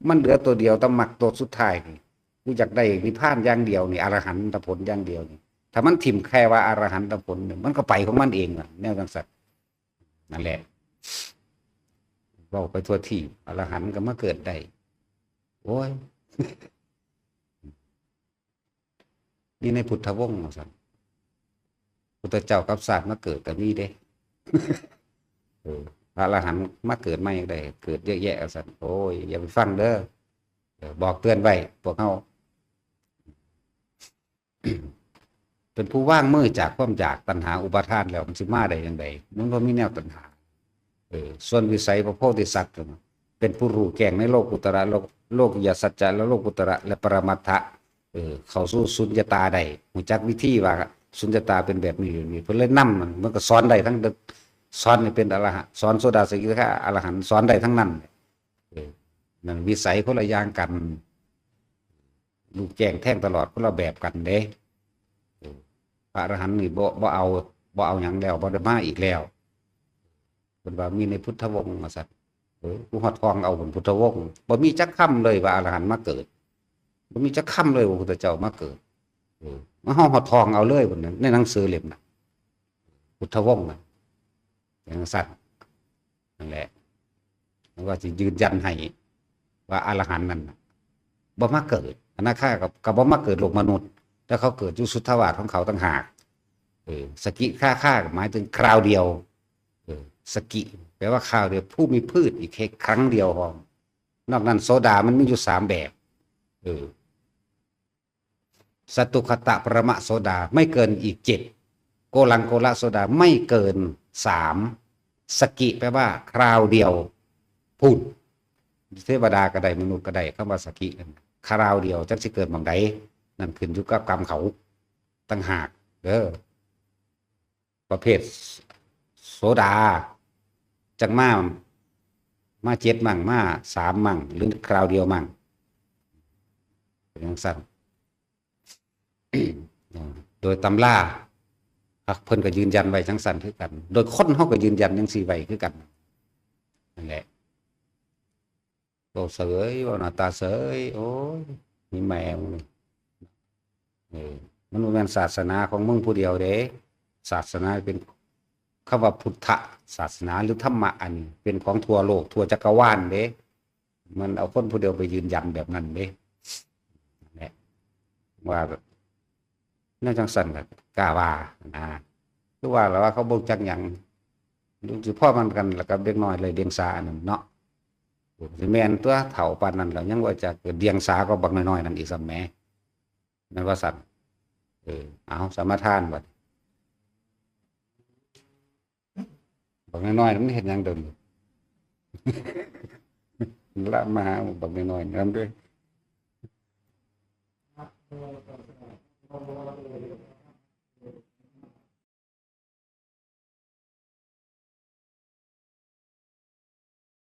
มันเหลือตัวเดียว แต่มรรคตัวสุดท้ายนี่ กูอยากได้นิพพานอย่างเดียวนี่ อรหันตผลอย่างเดียวนี่ ถ้ามันถิ่มแค่ว่าอรหันตผลนี่ มันก็ไปของมันเองล่ะ แนวจังซั่น นั่นแหละ เว้าไปทั่วทีบ อรหันต์ก็มาเกิดได้ โอ้ย นี่ในพุทธวงศ์ว่าซั่น พุทธเจ้ากลับชาติมาเกิดก็มีเด้ เออ พระอรหันต์มาเกิดใหม่ก็ได้ เกิดเยอะแยะว่าซั่น โอ้ย อย่าไปฟังเด้อ เออ บอกเตือนไว้ พวกเฮา เป็นผู้วางมือจากความอยากตัณหาอุปาทานแล้ว มันสิมาได้จั่งใด มันบ่มีแนวตัณหา เออ ส่วนวิสัยพระโพธิสัตว์นั่นน่ะ เป็นผู้รู้แจ้งในโลกุตระ โลก โลกิยสัจจะ และโลกุตระ และปรมัตถะ เออ เข้าสู่สุญญตาได้ รู้จักวิธีว่าสุญญตาเป็นแบบนี้ แบบนี้ เพิ่นเลยนำมัน มันก็สอนได้ทั้ง สอนให้เป็นอรหันต์ สอนโสดาสกิทาคาอรหันต์ สอนได้ทั้งนั้น เออ นั่นวิสัยคนละอย่างกัน รู้แจ้งแทงตลอดคนละแบบกันเด้ เออ พระอรหันต์นี่บ่ บ่เอา บ่เอาหยังแล้ว บ่ได้มาอีกแล้ว เพิ่นว่ามีในพุทธวงศ์ว่าซั่น เออ กูฮอดทองเอาบนพุทธวงศ์ บ่มีจักคำเลยว่าอรหันต์มาเกิด บ่มีจักคำเลยว่าพุทธเจ้ามาเกิด เออ มาเฮาฮอดทองเอาเลยบนนั้น ในหนังสือเล่มน่ะ พุทธวงศ์น่ะ อย่างซั่น นั่นแหละ มันว่าสิยืนยันให้ ว่าอรหันต์นั่นน่ะ บ่มาเกิด อนาคาก็ ก็บ่มาเกิดโลกมนุษย์ แต่เขาเกิดอยู่สุทธาวาสของเขาต่างหาก เออ สกิคาคาหมายถึงคราวเดียว เออ สกิ แปลว่าคราวเดียว ผู้มีพืชอีกแค่ครั้งเดียวพอ นอกนั้นโสดามันมีอยู่สามแบบ เออ สตุคตะปรมะโสดา ไม่เกินอีกเจ็ด โกลังโกละโสดา ไม่เกินสาม สกิ แปลว่าคราวเดียว พุ้น เทวดาก็ได้ มนุษย์ก็ได้ คำว่าสกินั่น คราวเดียว จักสิเกิดหม่องใด นั่นขึ้นอยู่กับกรรมเขา ต่างหาก เด้อ ประเภทโสดา จักมา มาเจ็ดมั่ง มาสามมั่ง หรือคราวเดียวมั่ง เป็นจั่งซั่น โดยตำรา เพิ่นก็ยืนยันไว้จั่งซั้นคือกัน โดยคนเฮาก็ยืนยันจั่งซี้ไว้คือกัน นั่นแหละ เว้าเสย เว้าหน้าตาเสย โอ้ย มีแม่มึง เออ มันบ่แม่นศาสนาของมึงผู้เดียวเด้ ศาสนาเป็น คำว่าพุทธศาสนาหรือธรรมะอันนี้เป็นของทั่วโลกทั่วจักรวาลเด้ มันเอาคนผู้เดียวไปยืนยันแบบนั้นเด้ นั่นแหละ ว่าแนวจั่งซั้นก็กล้าว่านะ คือว่าแล้วว่าเขาบ่จักหยัง สิพ้อมันกันแล้วกับเด็กน้อยเลยเดียงสาอันนั้นเนาะ สิแม่นตั๊ว เฒ่าปานนั้นแล้วยังว่าจะเกิดเดียงสากว่าบักน้อยๆนั่นอีกซ้ำแหม แม่นว่าซั่น เออ เอา สมาทานบัด บักน้อยๆมันเฮ็ดหยังเดี๋ยวนี้ ละมาหาบักน้อยๆนำเด้อ